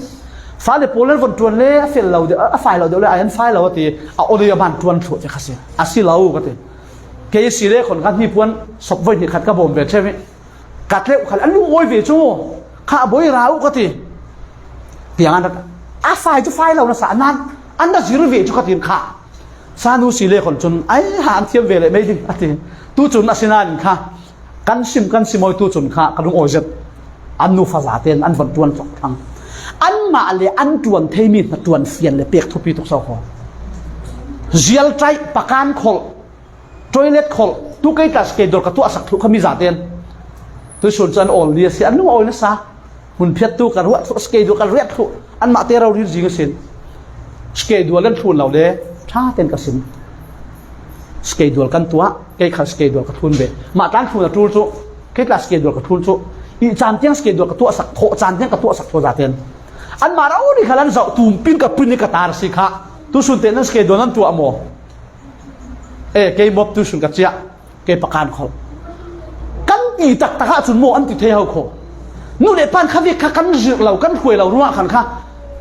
Fale pawl nan von ṭuan le a fel lo deuh, a fai lo deuh le a an fai lo a ti, a aw le a ban ṭuan thluh ve kha si. A si lo ka ti. Kei si le khon khan hnipuan sop voi hnih khat ka bawm ve ṭheu i, ka tleuh khal an lungawi ve cu, kha a boi ra uh ka ti. Tiang an rak, a fai cu fai lo nasa, a nan an na zir ve cu ka tin kha. Sanu si le khon cun, ai ha, an thiam ve le mei ding a ti. Tu cun a si nain kha kan sim, kan sim awi tu cun kha ka lungawi zet. An nu faza tein an von ṭuan cawk thlang. Anmah le an ṭuan theimi hnaṭuan fian le pek thupi tuk so kho. Zialṭaih, pakan kholh, toilet kholh, tu kei tla schedule ka tuahsak thluh kha mi zaten. Tuisun cu an awl ni a si, an lungawi nasa. Hmun phiattu ka ruah thluh, schedule ka ruah thluh, anmah te rori zing a sin. Schedule kan thlun lo le, ṭha tein ka sim. Schedule kan tuah, kei khal schedule ka thlun ve. Mah tlan thlun a ṭul cu, kei tla schedule ka thlun cu, i caan tiang schedule ka tuahsak, thawh caan tiang ka tuahsak thawh zaten. Anmah rori khal an zoh, tumpin ka pin i ka tar a si kha. Tusun tein an schedule nan tuah maw? E, kei mop tusun ka ciah, kei pakan kholh. Kan ti taktak ah cun maw an ti thei ho kho. Nu le pan khavek kha kan zirh lo, kan hruai lo ruangah khan kha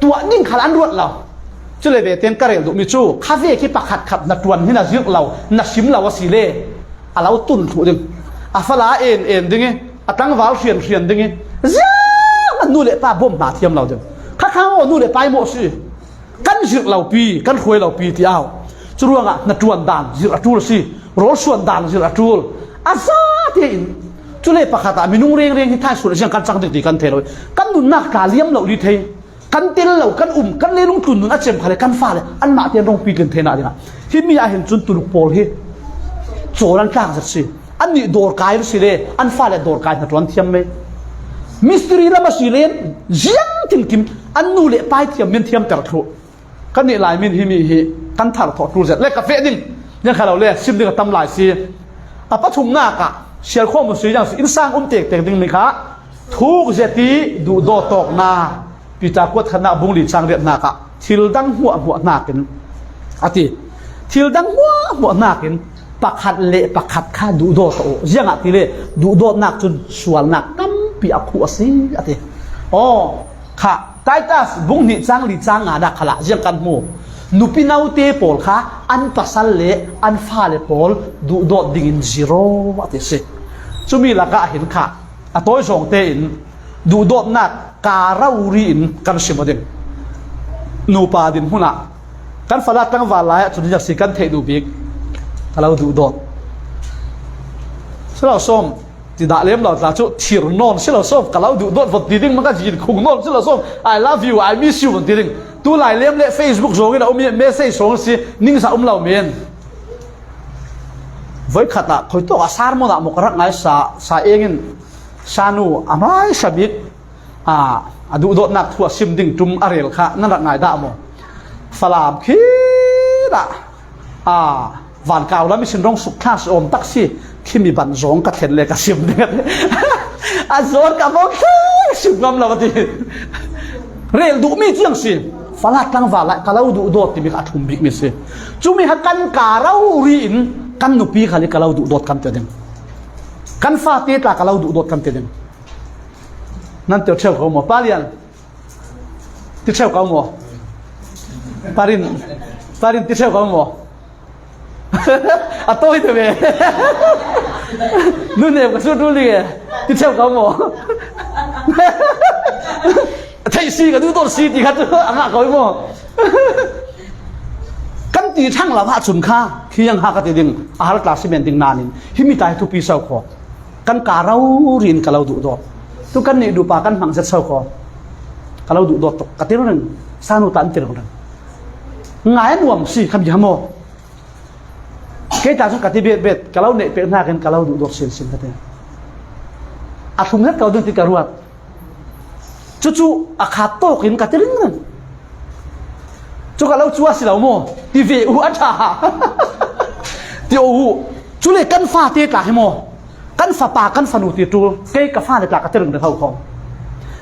tuah ding khal an ruat lo. Cule ve tein ka rel duhmi cu khavek hi pakhat khat hnaṭuan hi na zirh lo, na sim lo a si le a lo tun thluh ding. A fala a en en ding i, a tlangval hrian hrian ding i, ziang nu le pa bawm hna thiam lo ding. Kha kha maw nu le pa i maw si. Kan zirh lopi, kan hruai lopi ti au. Curuangah hnaṭuan dan zirh a ṭul a si, rawl suan dan zirh a ṭul. A za tein, cule pakhat ah minung rengreng hi thaisun a ziang kan cang ding ti kan thei lo. Kan nunnak tla liam lo li thei, kan tel lo, kan um, kan leilung tlun nun a cem khale kan fale anmah tein rong pitlin theinak dingah. Himi ah hin cun tuluk pawl hi cawn an tlak zet si. Annih dawrkai si le, an fale dawrkai hnaṭuan thiam mei. Mistiri lam a si le, ziang tinkim an nu le pai thiam min thiamter thluh. Kannih Lai min himi hi kan thar thawh ṭul zet le ka feh ding, ziang kha lo le sim ding a tam lai si. A pathumnak ah sial khawm si ziang si, innsang um tektek dingmi kha thuk zet i duhdawt awknak. Piter kuat khatnak bung li cang riatnak ah thil dang hmuahhmuah hnakin a ti. Thil dang hmuahhmuah hnakin pakhat le pakhat kha duhdawt aw. Ziangahtile duhdawtnak cun sualnak tampi a khuh a si a ti. Aw, kha Titus bung hnih cang li cang nganak khalah ziang kan hmu. Nupi naute pawl kha an pasal le an fale pawl duhdawt dingin zir aw a ti si. Cumi lakah hin kha a tawi zawng tein duhdawtnak ka rori in kan sim aw ding. Nupa din hmunah kan falat tlangval lai ah cun ziak si kan theih duh bik ka lo duhdawt. Si lo sawm, ti dah lem lo tla cu thir nawn si lo sawm, ka lo duhdawt von ti ding, man ka zin khung nawn si lo sawm, I love you, I miss you von ti ding. Tu lai lem le Facebook zawng in a um i message zawng si ningzah um lo men. Voikhat ah khuitawk ah sermon ah maw ka rak ngai sa, sa eng in sanu a hmaisa bik, a, a duhdawtnak thu a sim ding ṭum a rel kha nan rak ngai dah maw? Falam khi dah, a, vankau lam ihsin rong suk thla si awm tak si, khimi ban zawng ka thlen le ka sim ding a ti. A zawn ka bawm thei sim ngam lo a ti. Rel duhmi ciang si, falat tlangval lai ka lo duhdawt timi kha a ṭhum bikmi si. Cumi kha kan ka rori in kan nupi khal i ka lo duhdawt kan ti ding. Kan fate tla ka lo duhdawt kan ti ding. Nan tel ṭheu ko maw? Palian, Ti theu ka maw? Parin, parin ti theu ka maw? A tawi te ve. Nu nem ka su tu li e. Ti theu ka maw? Thei si ka tu to si ti ka tu a nga ka maw? Kan ti thang la ba chun kha khi yang ha ka ti ding a hal tla si men ding nanin hi mi tai thupi sau kho. Kan ka rau rin ka lo duh dawt. Tu kan nih duh pa kan hmang zet sau kho. Ka lo duh dawt tuk. Ka ti ring. Sanu ta an ti ring. Ngai an uam si kham ya maw? Kei ta chu ka ti bet bet ka lo nek pek hnakin ka lo duh dawt sin sin ka ti. A thum het ka dun ti ka ruat. Chu chu a khat tawkin ka ti ring ring. Chu ka lo chu a si lo maw? Ti ve u a tha. Ti o u. Chu le kan fa te tla hi maw? Kan fa pa kan fa nu ti tu. Kei ka fa le tla ka ti ring ring hau khawm.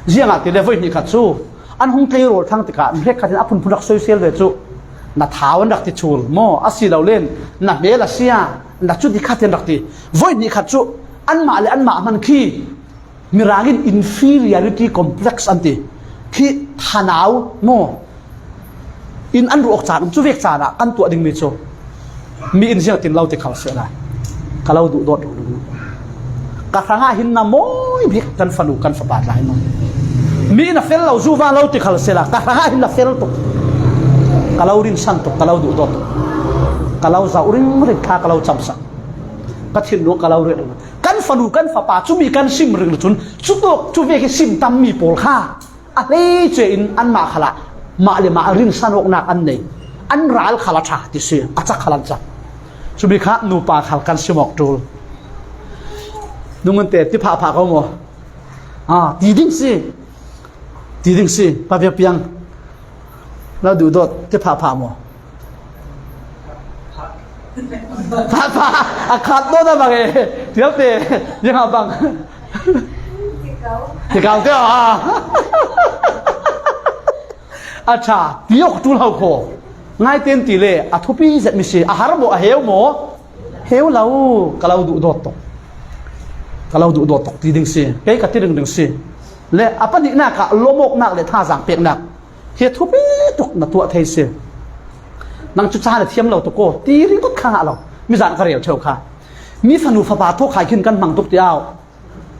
Ziang a ti le voi ni khat chu. An hung tlei rawl thang tikah mi hek khatin a phunphun rak soisel ve chu na thau an rak ti chul maw? A si lo len na hmel a sia na chu ti khatin rak ti. Voi ni khat chu anmah le anmah hman khi mirangin inferiority complex an ti. Khi thanau maw? In an ruh awk caan um cu vek caan ah kan tuah dingmi cu mi in ziangtin lo ti khal sehla ka lo duh dawt duh duh. Ka hrangah hin na mawi bik kan fanu kan fapa tla hin mi na fel lo zuva lo ti khal sehla ka hrangah hin na fel tuk. Ka lo rinsan tuk, ka lo duh dawt tuk. Ka lo zauh ringring thla ka lo camsak. Ka thinlung ka lo ret ringring. Kan fanu kan fapa cumi kan sim ring cun cutawk cu vek hi sim tammi pawl kha a hleice in anmah khalah mah le mah rinsan awknak an nei. An ral khal a ṭha ti si, a cak khal an cak. Cumi kha nupa khal kan sim awk ṭul. Nungun te ti phah phah ko maw? Ah, ti ding si. Ti ding si. Pa piang piang. Lo duh dawt ti phah phah maw? Phah phah. A khat dawt a bang e. Tial te. Yang a bang. Tikau te a. A ṭha, ti awk ṭul ho kho. Ngai ten ti le, a thupi zet mi si, a har maw, a heu maw? Heu lo, ka lo duh dawt tuk. Ka lo duh dawt tuk ti ding si, kei ka ti ringring si. Le, a pahnihnak ah lawmawknak le thazang peknak. Hi a thupi tuk na tuah thei si. Nang cu ca na thiam lo tuk ko, ti ringawt kha ngah lo. Mi zan ka rel ṭheu kha. Mi fanu fapa thawk khai khin kan hmang tuk ti au.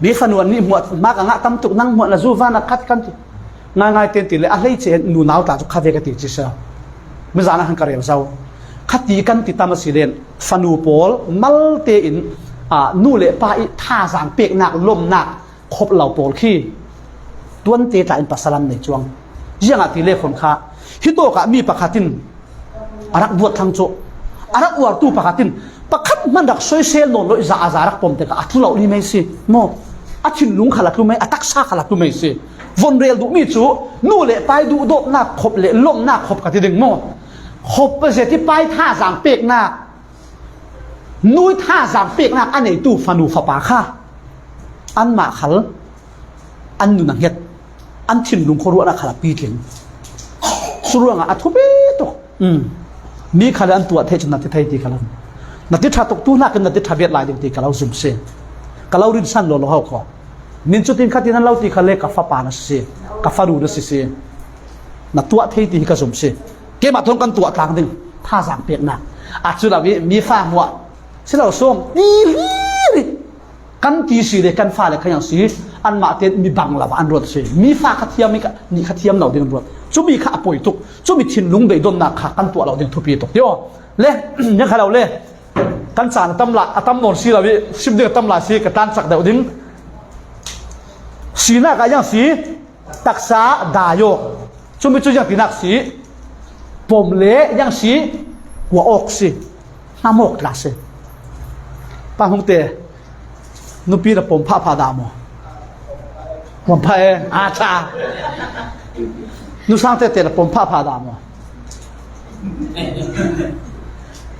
Mi fanu an nih hmuah, hma ka ngah tam tuk, nang hmuah na zu van a khat kan ti. Ngaingai ten ti le, a hleice nunau tla cu kha ve ka ti ci sa. Mi zan ah han ka rel zo. Kha ti kan ti tam a si len, fanu pawl malte in, a, nu le pa i thazang peknak, lomnak, khop lo pawl khi tuante tla in pasal an nei cuang. Ziangah ti le khon kha, hi tawkah mi pakhat in a rak buat thlang cu a rak uartu pakhat in pakhat hman rak soisel nawn lo i za a za rak pom tikah a tlu lo ni mai si maw? A thinlung khal a tlu mai, a taksa khal a tlu mai si. Von rel duhmi cu nu le pai duhdawtnak khop le lomnak khop ka ti ding maw? Khop pazet i pai thazang peknak, nu i thazang peknak a neitu fanu fapa kha anmah khal an nun a hnget, an thinlung khuaruahnak khal a pitling. Curuangah a thupi tuk. Um. Mi khal an tuah theih cun na ti thei ti ka lo. Na ti ṭha tuk tu hnakin na ti ṭha bet lai ding ti ka lo zum si. Ka lo rinsan lo lo hau kho. Nin cu tin khatin an lo ti khal le ka fapa na si si, ka fanu na si si. Na tuah thei ti hi ka zum si. Keimah thawng kan tuah tlang ding. Thazang peknak. A cu lo i mi fa hmuah. Si lo sawm. Ti hlir i. Kan ti si le kan fale kha yang si, anmah te mi bang lo an ruat si. Mi fa kha thiam i ka, nih kha thiam lo ding an ruat. Cumi kha a poi tuk. Cumi thinlung beidonnak kha kan tuah lo ding thupi tuk. Tio. Le, nya kha lo le. Kan caan a tam la, a tam nawn si lo i, sim ding a tam lai si, ka tlan cak deuh ding. Sinak ah yang si, taksa dai awk. Cumi cu ziang tinak si, pom le yang si, kua awk si, hnam awk tla si. Pa hung te, nupi na pom phah phah dah maw? Pom phah e, a ṭha. Nu sang te te na pom phah phah dah maw?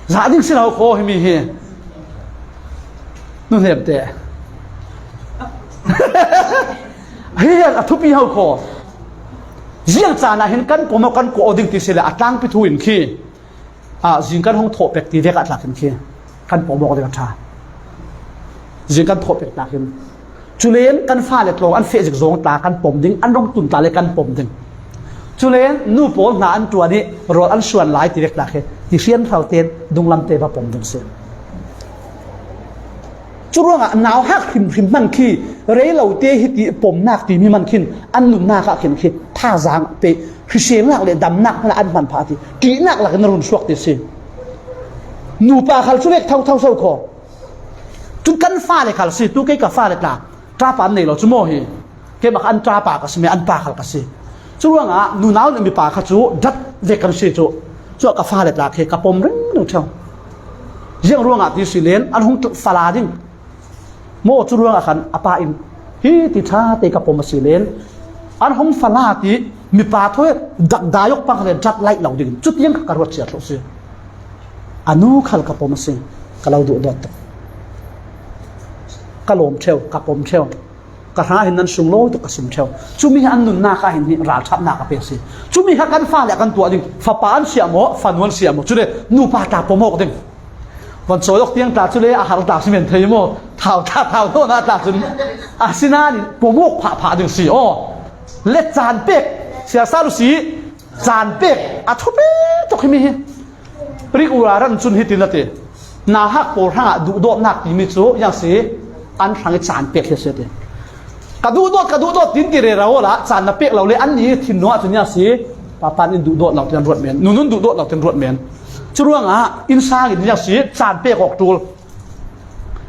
Zah ding si lo kho hi mi hi. Nu hnem te. Hi hian a thupi ho kho. Ziang caan ah hin kan pom aw kan kuah aw ding ti si le a tlangpi thu in khi, ah, zing kan hong thawh pek ti vek ah tlak in khi kan pom aw ding a ṭha. Zing kan thawh pek tlak in. Culen kan fale tlawng an feh zik zawng tla kan pom ding, an rong tun tla le kan pom ding. Cule nu pawl hna an ṭuan i rawl an suan lai ti vek ta khi, ti hriamhrau tein dunglam te va pom ding si. Curuangah nauhak hrimhrim hman khi, rei lo te hi ti pomnak timi hman khin, an nunnak ah khin khi thazaang pe, hriselnak le damnak hmanh an hman phah ti, ṭihnak lakin a run suak ti si. Nupa khal cu vek thotho so kho. Cun kan fale khal si, tu kei ka fale tla, ṭapa an nei lo cu maw hi? Keimah kha an ṭapa ka si, me an pa khal ka si. Curuangah nunau le mipa kha cu dat vek kan si cu. Cuah ka fale tla khi ka pom ringring ṭheu. Ziang ruangah ti si len an hung fala ding. Maw cu ruangah khan a pa in hi ti ṭha te ka pom a si len an hung fala ti mipa thawi dakdayok pang le dat laih lo ding. Cutiang kha ka ruat cia thluh si. A nu khal ka pom a si. Ka lo duhdawt tuk. Ka lawm ṭheu, ka pom ṭheu. Ka hra hin nan sunglawi tuk ka sim ṭheu. Cumi hi an nunnak ah hin hi ralṭhatnak a pek si. Cumi kha kan fale kan tuah ding. Fapa an siah maw, fanu an siah maw. Cule nupa tla pom awk ding. Van cawi awk tiang tla cule a har tla si men thei maw. Thau tla, thau hnawhnak tla cun a sinain pom awk phah phah ding si aw. Le caan pek, siasal u si, caan pek a thupi tuk hi mi hi. Rik ura ran cun hitin a ti. Nauhak pawl hrangah duhdawtnak timi cu yang si an hrang i caan pek hi a si a ti. Ka duhdawt, ka duhdawt tin ti rero awla caan na pek lo le an ni thinlung ah cun yang si papan in duhdawt lo tin ruat men, nunun duhdawt lo tin ruat men. Curuangah innsang in yang si caan pek awk ṭul.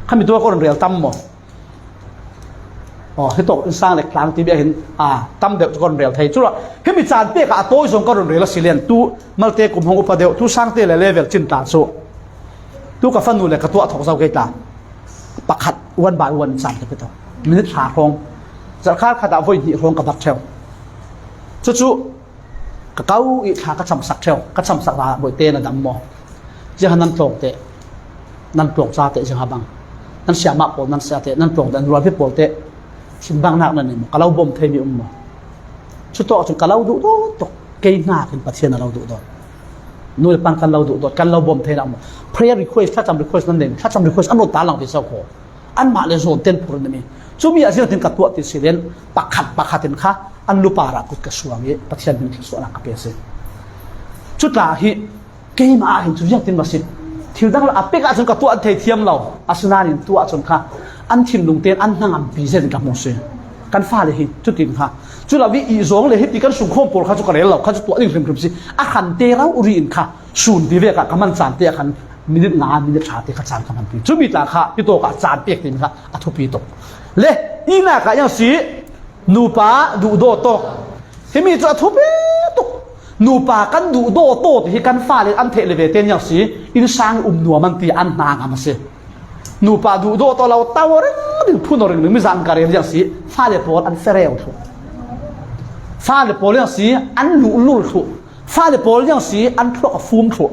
Khami tu ka run rel tam maw? Aw, hitawk innsang le tlang ti bia hin, aa, tam deuh cu ka run rel thei. Curuah, himi caan pek ah a tawi zong ka run rel a si len, tu malte kum hong upa deuh, tu sangte le level cin tla cu. Tu ka fanu le ka tuah thawk zo kei tla. Pakhat, one by one caan ka pe to. Minute hra hrawng. Zarhkhar khat ah voi hnih hrawng ka bat ṭheu. Cucu, ka kau i thla ka chamsak ṭheu, ka chamsak hla bawihte na dam maw? Ziangha nan tlawng teh, nan tlawng ca teh ziangha bang, nan siamah pawl nan sia teh, nan tlawng teh, nan rualpi pawl teh, hrimbangnak nan nei maw? Ka lo bawm theimi um maw? Cutawk cun ka lo duhdawt tuk, kei hna khin Pathian a lo duhdawt. Nu le pan kan lo duhdawt, kan lo bawm theinak maw? Prayer request, thlacam request nan nei maw? Thlacam request an rawt ta lang ve so kho. Anmah le zawn ten phur an mi. Cumi ah ziangtin ka tuah ti si len pakhat pakhat in kha an lu parah kut ka suang i Pathian min thluasuahnak ka pe si. Cutla hi keimah ah hin cu ziangtin ma si. Thil dang lo a pek ah cun ka tuah an thei thiam lo. Asinain tuah cun kha an thinlung tein an hnangampi zet in ka hmu si. Kan fale hi cutin kha. Cu lo i zawng le hiti kan sungkhawm pawl kha cu ka rel lo. Kha cu tuah ding hrimhrim si. A hran te rau ri in kha sun ti vek ah ka man caan te ah khan minute nga, minute hra te kha caan ka hmanpi. Cumi tla kha hitawk ah caan pek timi kha a thupi tuk. Le, inak ah yang si, nupa duhdawt tawk. Himi cu a thupi tuk. Nupa kan duhdawt tawk ti hi kan fale an theih le ve tein yang si, innsang i um nuam an ti an hna ngam a si. Nupa duhdawt tawk lo, tau ring ding, phun ring ding, mizang ka rel yang si, fale pawl an fereu thluh. Fale pawl yang si, an luhlul thluh. Fale pawl yang si an thluak a fum thluh.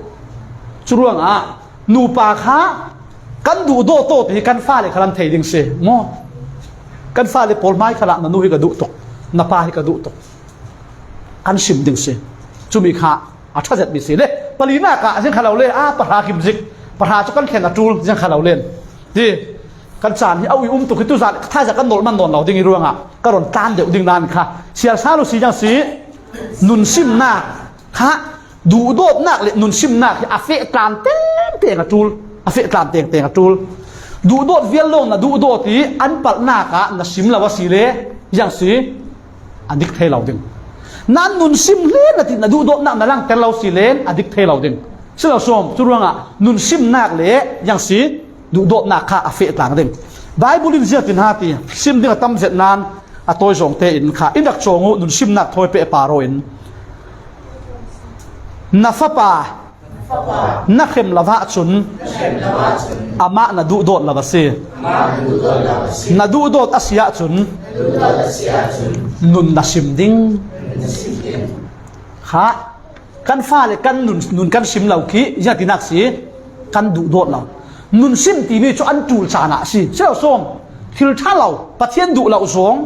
Curuangah nupa kha kan duhdawt tawk ti hi kan fale khal an thei ding si maw? Kan fale pawl hmai khalah na nu hi ka duh tuk, na pa hi ka duh tuk. Kan sim ding si. Cumi kha a ṭha zetmi si le palinak ah ziang kha lo le, a pahra kim zik, pahra cu kan thlen a ṭul ziang kha lo len. Ti kan caan hi a ui um tuk hi tuzan thaizat kan nolh man nawn lo ding i ruangah ka rawn tlan deuh ding nan kha sial sal u si ziang si. Nun simnak kha duhdawtnak le nun simnak hi a feh tlan tengteng a ṭul, a feh tlan tengteng a ṭul. Duhdawt vial lo na duhdawt i an palhnak ah na sim lo a si le ziang si a dik thei lo ding. Nan nun sim hle na ti na duhdawtnak na langter lo si len a dik thei lo ding. Si lo sawm, cu ruangah nun simnak le ziang si duhdawtnak kha a feh tlang ding. Bible in ziatin ha ti sim ding a tam zet nan a tawi zawng tein kha in rak cawng uh, nun simnak thawi peh paro in na fapa na hrem lo ahcun amah na duhdawt lo a si. Na duhdawt a si ahcun nun na sim ding. Kha kan fale kan nun, nun kan sim lo khi ziatinak si kan duhdawt lo. Nun sim timi cu an ṭul caan ah a si. Si lo sawm, thil ṭha lo, Pathian duh lo zong,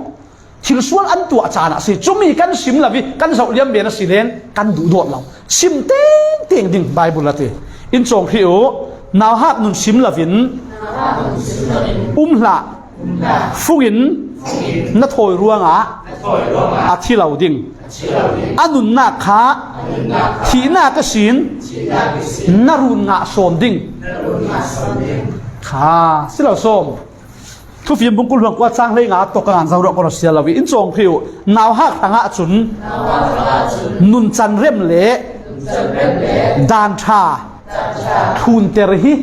thil sual an tuah caan ah a si. Cumi kan sim lo i kan zoh liam men a si len kan duhdawt lo. Sim tengteng ding Bible a ti. In cawng hrih uh, nauhak nun sim lo in um hlah, fung in na thawi ruangah a thi lo ding. A nunnak kha thihnak ihsin na run ngah sawn ding. Kha si lo sawm. Thufim bung kul hluan kua cang hleinga tawk a ngan zo ruah kawr a sial lo i in cawng phei uh. Nauhak tangah cun nuncan rem le dan ṭha thlunter hi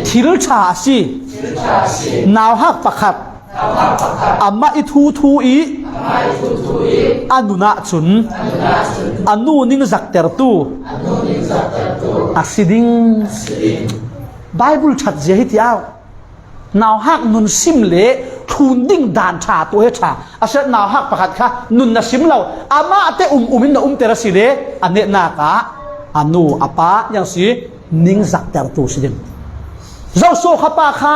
thil ṭha a si. Nauhak pakhat amah i thuthu i a nun ahcun a nu ningzaktertu a si ding. Baibal ṭhatzia hi ti au. Nauhak nun sim le thlun ding dan ṭha tuah he ṭha. A si nauhak pakhat kha nun na sim lo, amah te um um in na umter a si le a netnak ah a nu a pa yang si ningzaktertu si ding. Zoso kha pa kha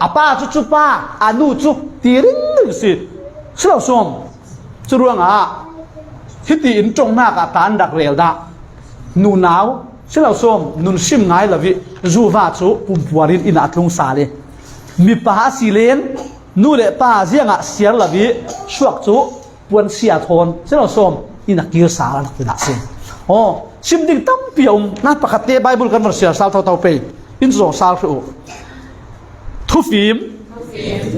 a pa cu cu pa, a nu cu ti ringring si. Si lo sawm. Cu ruangah hiti in ṭongnak ah tan rak rel dah. Nunau si lo sawm, nun sim ngai lo i zuva cu pumpuar in inn ah a tlung sal i mipa a si len nu le pa ziangah siar lo i suak cu puan sia thawn si lo sawm in a kir sal a rak ti dah si. Aw, sim ding tampi a um. Nan pakhat te Baibal kan van siar sal thotho pei in zawng sal hruh uh. Thufim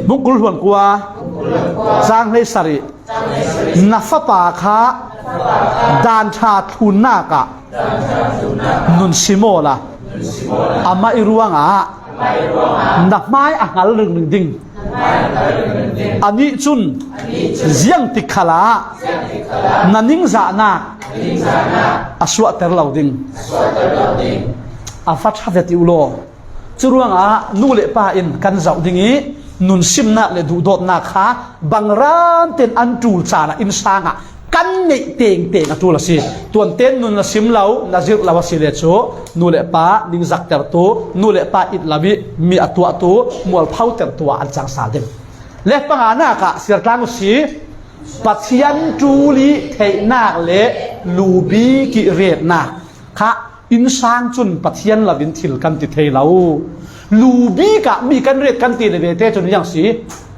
bung kul hluan kua cang hlei sarih. Na fapa kha dan ṭha thlunnak ah nun sim awla amah i ruangah na hmai a hngal ringring ding. A nih cun ziangtik khalah na ningzahnak a suahter lo ding. A va ṭha ve ti uh law. Cu ruangah nu le pa in kan zoh ding i nun simnak le duhdawtnak kha bangram ten an ṭul caan ah innsang ah kan neih tengteng a ṭul a si. Tuanten nun na sim lo, na zirh lo a si le cu nu le pa ningzaktertu, nu le pa it lo i mi a tuahtu, mualphotertu ah an cang sal ding. Le panganak ah siartlang uhsi, Pathian ṭul i theihnak le lu bik i retnak kha innsang cun Pathian lo in thil kan ti thei lo. Lu bik ah mi kan ret kan ti le vete cun yang si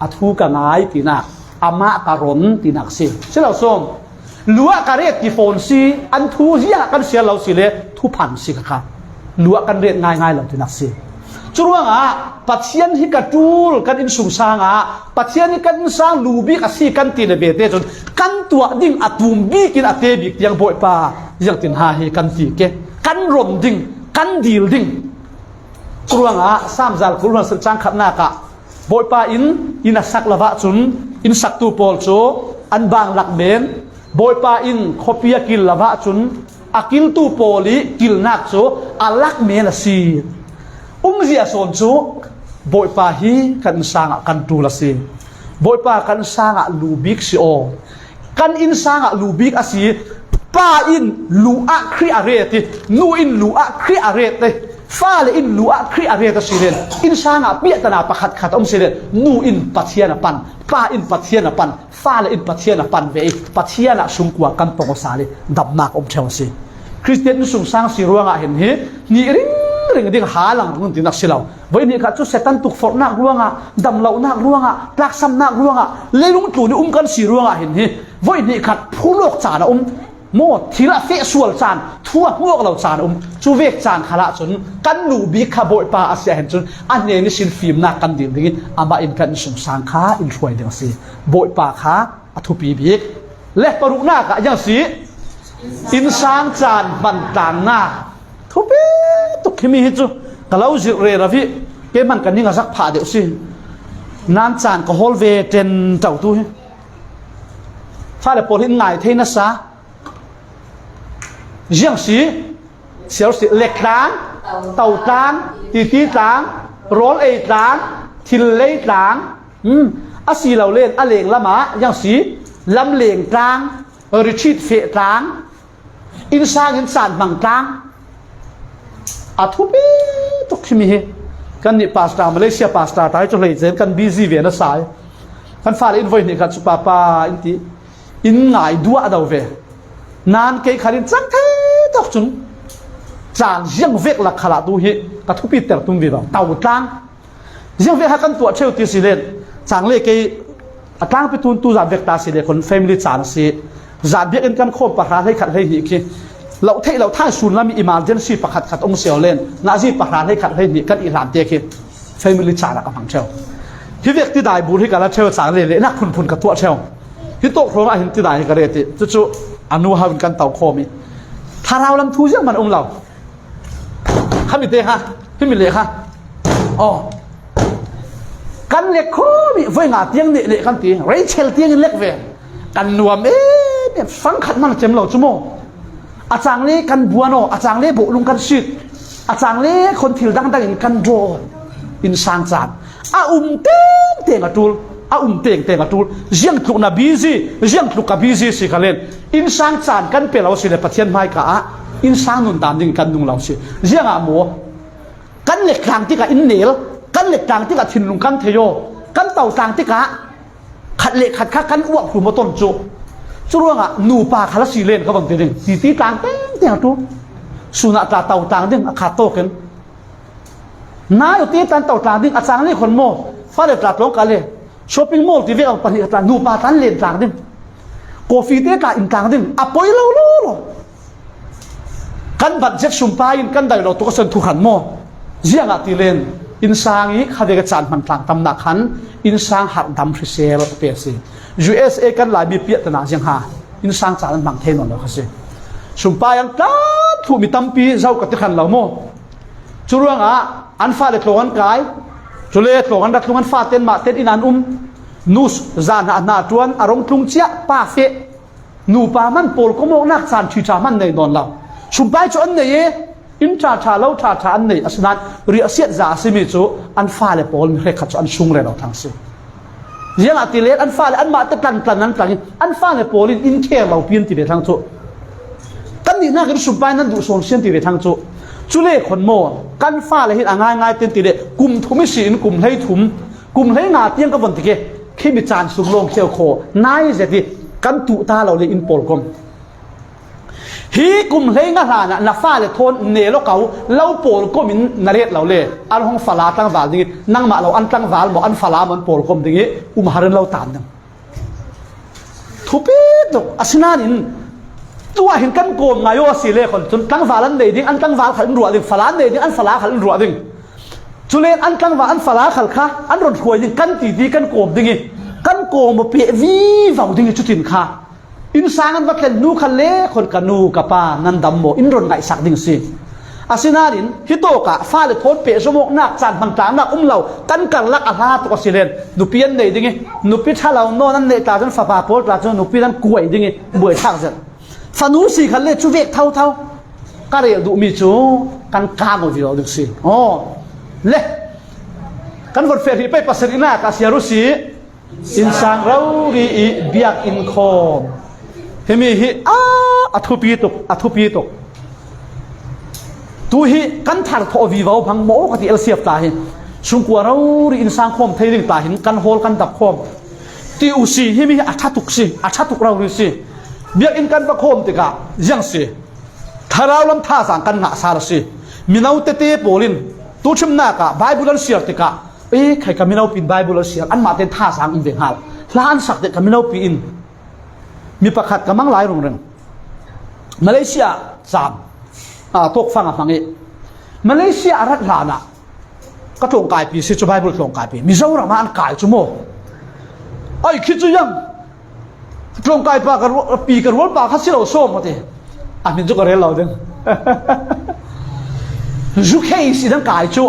a thu ka ngai tinak, amah ka ron tinak si. Si lo sawm. Lu ah ka ret ti fawn si, an thu ziangah kan siar lo si le thuphan si kha kha. Lu ah kan ret ngaingai lo tinak si. Curuangah Pathian hi ka ṭul kan innsungsang ah Pathian hi kan innsang lu bik a si kan ti le vete cun kan tuah ding a tum bik in a te bik tiang Bawipa ziangtin ha hi kan ti ke, kan ron ding, kan dil ding. Curuangah Saam zal kul hluan sarih cang khatnak ah Bawipa in inn a sak lo ahcun innsaktu pawl cu an bang lak men, Bawipa in khuapi a kil lo ahcun a kiltu pawl i kilnak cu a lak men a si. Umzia sawn cu Bawipa hi kan innsang ah kan ṭul a si. Bawipa kan innsang ah lu bik si aw. Kan innsang ah lu bik a si. Pa in lu ah Khrih a ret i, nu in lu ah Khrih a ret i, fale in lu ah Khrih a ret a si len, innsang ah piahtana pakhat khat a um si len, nu in Pathian a pan, pa in Pathian a pan, fale in Pathian a pan ve i, Pathian ah sungkua kan pong aw sal i damnak a um ṭheu a si. Khristian innsungsang si ruangah hin hi hnih ringring ding halang rung tinak si lo. Voi hnih khat cu Satan tukforhnak ruangah, damlonak ruangah, tlaksamnak ruangah, leilung tlun i um kan si ruangah hin hi voi hnih khat phurlawk caan a um. Maw, thil a feh sual caan, thu a hmuak lo caan a um. Cu vek caan khal ahcun kan lu bik kha Bawipa a si ahhin cun a hnen ihsin fimnak kan dil ding i amah in kan innsungsang kha in hruai ding a si. Bawipa kha a thupi bik. Le paruknak ah yang si, innsang caan hman tlangnak thupi tuk himi hi cu ka lo zirh rero i keimah ka ning a zak phah deuh si. Nan caan ka hawl ve ṭen ṭotu hi. Fale pawl hi in ngai thei nasa. Ziang si, siar si, lek tlang, to tlang, titi tlang, rawl ei tlang, thil lei tlang, hmm, a si lo len a leng lamah ziang si, lamleng tlang, retreat feh tlang, innsang in caan hmang tlang. A thupi tuk himi hi. Kannih pastor, Malaysia pastor ta hi cu hleice in kan busy ve nasa i kan fale in voi hnih khat cu papa in ti in ngai duah do ve. Nan kei khal in cang thei tuk cun caan ziang vek lak khal ah tu hi ka thupiter tum vivo. To tlang. Ziang vek ha kan tuah ṭheu ti si len Chang le kei a tlangpi tun tu zan vek ta si le khun family chan a si. Zan biak in kan khawm pahra hlei khat hlei hnih khi lo theih lo thai sun lam i emergency pakhat khat ong sio len na zi pahra hlei khat hlei hnih kan i hlan te khi family chan a ka hmang theu. Hi vek ti dai bur hi ka la theu chang le le nak phun phun ka tuah theu. Hi tawk hrawng a hin ti dai hi ka re ti. Chu chu a nu hau in kan tau khawm i. Thlarau lam thu ziang man um lo. Kha mi te kha, hi mi le kha. Aw. Kan lek khawm i voi nga tiang ne ne kan ti. Rachel tiang in lek ve. Kan nuam em em, sang khat man a chem lo chu maw. A chang le kan buan aw, a chang le bawh lung kan sit. A chang le khon thil dang dang in kan daw. Innsang chan. A um teng teng a tul. A um teng teng a tul. Ziang tluk na busy, ziang tluk ka busy si ka len. Innsang chan kan pe lo si le Pathian hmai ka ah. Innsang nun dan ding kan nung lo si. Ziang a maw. Kan lek tlang tik a in nel. Kan lek tlang tik a thinlung kan thei aw. Kan tau tlang tik a. Khat le khat kha kan uap hlum a ton chu. Chu ruangah nupa kha la si len ka bang ti ding. Ti ti tlang teng teng a tu. Sun a tla tau tlang ding a khat tawk in. Nai u ti tan tau tlang ding a chang le khon maw. Fa le tla tlawng ka le. Shopping mall ti vek a pahnih tla nupa tan len tlang ding. Coffee te tla in tlang ding. A poi lo lo lo. Kan budget sumpai in kan dai lo tuk a sen thu khan maw. Ziang a ti len innsang i kha vek a chan hman tlang tam nak khan innsang har dam hrisel pe si. U S A kan lai mi piah tana ziang ha. Innsang chan an hmang thei nawn lo kha si. Sumpai ang tlan thu mi tampi zau ka ti khan lo maw. Chu ruangah an fa le tlawng an kai. Chu le tlawng an rat tlung an fa ten mah ten in an um. Nus zan hna hna tuan a rong tlung chiah pa feh. Nupa man pawl komawknak caan ṭhiṭha hman nei nawn lo. Sumpai cu an nei e, inn ṭhaṭha lo ṭhaṭha an nei, asinain riahsiat za a simi cu an fale pawl mi hrekkhat cu an sung rero thang si. Ziangahtile an fale anmah te tlan tlan an tlang i an fale pawl in inn kher lo pi an ti ve thang cu. Kan nih hnakin sumpai nan duh sawn si an ti ve thang cu. Cule khon maw kan fale hin a ngaingai te an ti le kum thum i si in kum hlei thum Kum hlei nga tiang ka von tik e, khi mi caan sung lawng kheu khaw nai zet i kan tuh ta lo le in pawlkom. Hi kum hlei nga hlan ah na fale thawn ne lo kau lo pawlkom in na ret lo le an hong fala tlangval ding i nangmah lo an tlangval maw an fala maw an pawlkom ding i um har in lo tan ding. Thupi tuk asinain tuah hin kan kawm ngai aw a si le khon cun tlangval an nei ding an tlangval khal in ruah ding fala an nei ding an fala khal in ruah ding. Cule an tlangval an fala khal kha an ron hruai ding kan titi kan kawm ding i kan kawm aw peh vivo ding i cutin kha innsang an va tlen nu khal le khon ka nu ka pa nan dam maw in ron ngaihsak ding si. Asinain hitawkah fale thawn peh zawmawknak caan hmangtlangnak um lo kan karlak a hla tuk a si len nupi an nei ding i nupi ṭha lo nawn an neih tla cun fapa pawl tla cun nupi nan kuai ding i buaithlak zet. Fanu si khal le cu vek thotho ka rel duhmi cu kan kang aw vivo ding si. Aw le kan von feh hrih pei pasarihnak a siar u si. Innsang rori i biak in khawm. Himi hi a, a thupi tuk, a thupi tuk. Tu hi kan thar thawh vivo hmang maw ka ti el siap ta hi. Sungkua rori innsang khawm thei ding ta hin kan hawl kan dap khawm. Ti u si himi hi a ṭha tuk si, a ṭha tuk rori si. Biak in kan va khawm tikah ziang si. Thlarau lam thazaang kan ngah sal a si. Mino tete pawl in tu ṭhimnak ah Baibal an siar tikah, e khai ka minopi in Baibal an siar, anmah tein thazaang in ve hngal. Hla an sak deh ka minopi in mi pakhat ka mang lai rungreng. Malaysia caan, ah, tawkfang a hmang i Malaysia a rat hlan ah ka tlawngkaipi si cu Baibal tlawngkaipi Mizoram ah an kai cu maw? Ai khi cu yang tlawngkaipa ka rual, pi ka rualpa kha si lo sawm a ti. A hmin cu ka rel lo ding. U K si dang kai cu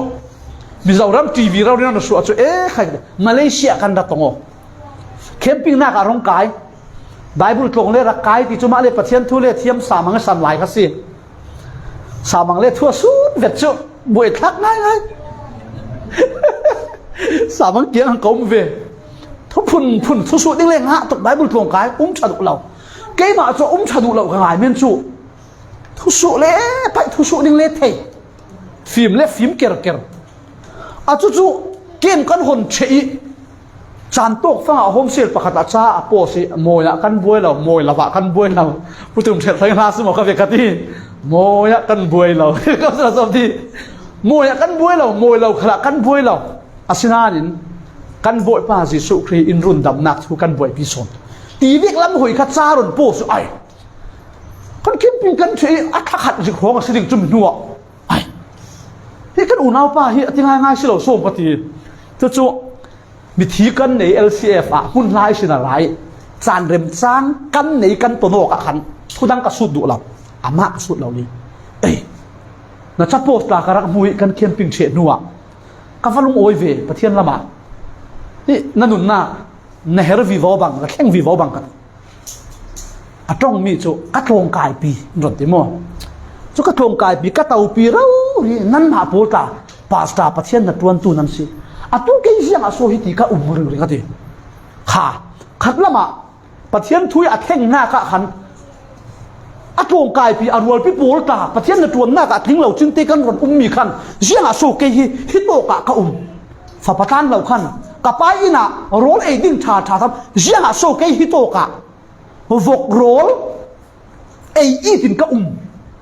Mizoram T V rori nan suah cu e khai Malaysia kan ra tong aw. Camping nak a rong kai. Baibal tlawng le rak kai ti cu mah le Pathian thu le thiam samang a san lai kha si. Samang le thu a sun vet cu buaithlak ngaingai. Samang kiang an ka um ve. Thu phunphun thusuh ding le ngah tuk Baibal tlawng kai um ṭha duh lo. Keimah cu um ṭha duh lo ka ngai men cu. Thusuh le paih thusuh ding le thei. Fim le fim kerker. A cucu ken kan hon ṭheh i caan tawk fangah homesiel pakhat ah ca a pawh si mawi ah kan buai lo, mawi lo ah kan buai lo. Putum ṭhelh thang hla si maw ka ve ka ti. Mawi ah kan buai lo. Ka sa sawm ti. Mawi ah kan buai lo, mawi lo khalah kan buai lo. Asinain Kan Bawipa Jesuh Khrih in rundamnak thu kan buaipi sawn. Ti vek lam hoi kha ca rawn post ai. Kan camping kan ṭheh i a thla khat zik hrawng a si ding chu mi hnuah. Ai. Hi kan unaupa hi a ti ngaingai si lo sawm ka ti. Chu chu mithi kan nei L C F ah hun hlai si na lai. Chan remchang kan nei kan tawn awk ah khan thu dang ka sut duh lo. Amah ka sut lo ni. Ei. Na chapo tla ka rak hmu hi kan camping ṭheh hnuah. Ka va lungawi ve Pathian lamah. Hi na nunna na her vivo bang, na thleng vivo bang ka ti. A ṭawng mi chu ka tlawngkaipi rawn ti maw? Chu ka tlawngkaipi, ka topi rori nanmah pawl ta pastor Pathian hnaṭuantu nan si. A tu kei ziangah saw hi ti ka um ringring a ti. Kha, khat lamah Pathian thu hi a thlengnak ah khan a tlawngkaipi, a rualpi pawl ta Pathian hnaṭuannak ah tling lo chingte kan rawn um mi khan ziangah saw kei hi, hi tawkah ka um. Fapa tlan lo khan ka pa inah rawl ei ding ṭha ṭha tham, ziangah saw kei hi tawkah vawk rawl ei itin ka um.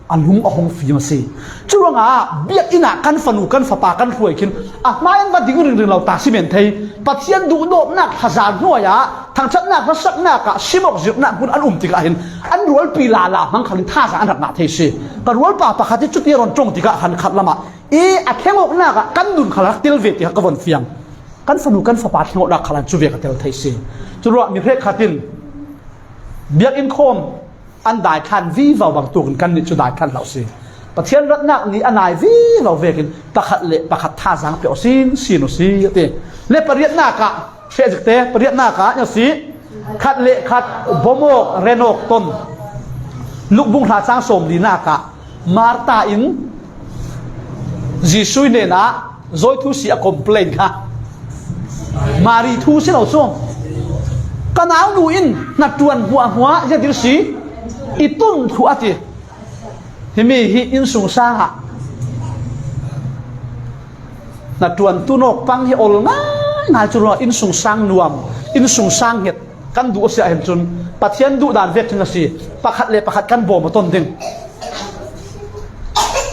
A lung a hawng fim a si. Churuangah biak inah kan fanu kan fapa kan hruai khin a hmai an va ding ringring lo ta si men thei. Pathian duhdawtnak thazar hnuaiah thangṭhatnak hlasaknak ah simawk zirhnak hmun an um tikah hin an rualpi lala hmang khalin thaza an rak ngah thei si. Ka rualpa pakhat hi chuti a rawn ṭawng tikah khan khat lamah i a thleng awknak ah kan nun kha rak tel ve tikah ka von fiang. Kan fanu kan fapa thleng awknak khalan chu ve ka tel thei si. Churuah mi hrekkhat in biakinn khawm an dai thlan vivo bang tukin kan nih chu dai thlan hlau si. Pathian ratnak ni a nai vivo vekin pakhat leh pakhat thazaang peuh sin sin u si a ti. Le pariatnak ah hre zikte pariatnak ah a si. Khat leh khat bawm awk ren awk tawn. Lukbung hla chang sawm linak ah Martha in Jesuh hnenah zawi thu si a complain kha. Mari thu si lo sawm. Ka naunu in hnaṭuan hmuahhmuah zia dil si i tun thu a ti. Himi hi insungsangah hnaṭuan tu nawk pang hi awl ngai ngai chu ruangah insungsang nuam, insungsang nghet kan duh a siah hin chun Pathian duh dan vek chun a si. Pakhat leh pakhat kan bawm a tawn ding.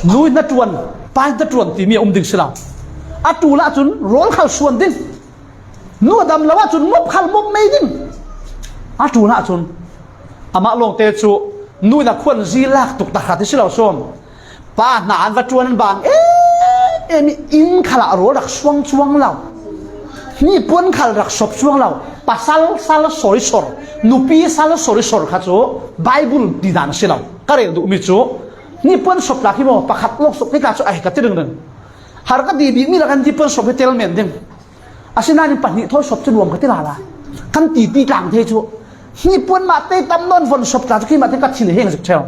Nu in hnaṭuan, pa in hnaṭuan timi a um ding si lo. A ṭul ah chun rawl khal suan ding. Nu a dam lo ah chun mop khal mop mai ding. A ṭul ah chun amah lawngte chu nu in a khuan zi lak tuk ta khat hi si lo sawm. Pa hna an va ṭuan an bang em em i in khalah rawl rak suang chuang lo. Hnipuan khal rak sawp chuang lo. Pasal sal sawri sawr, nupi sal sawri sawr kha chu Bible ti dan a si lo. Ka rel duh mi chu hnipuan sawp tlak hi maw, pakhat lawk sawp hi tlak chu a hi ka ti ringring. Har ka ti bik mi lak an hnipuan sawp hi tel men ding. Asinain pahnih thawi sawp chu nuam ka ti lala. Kan titi tlang thei chu. Hnipuan mah te tam nawn von sawp tla chu keimah te ka thin a heng zik theu.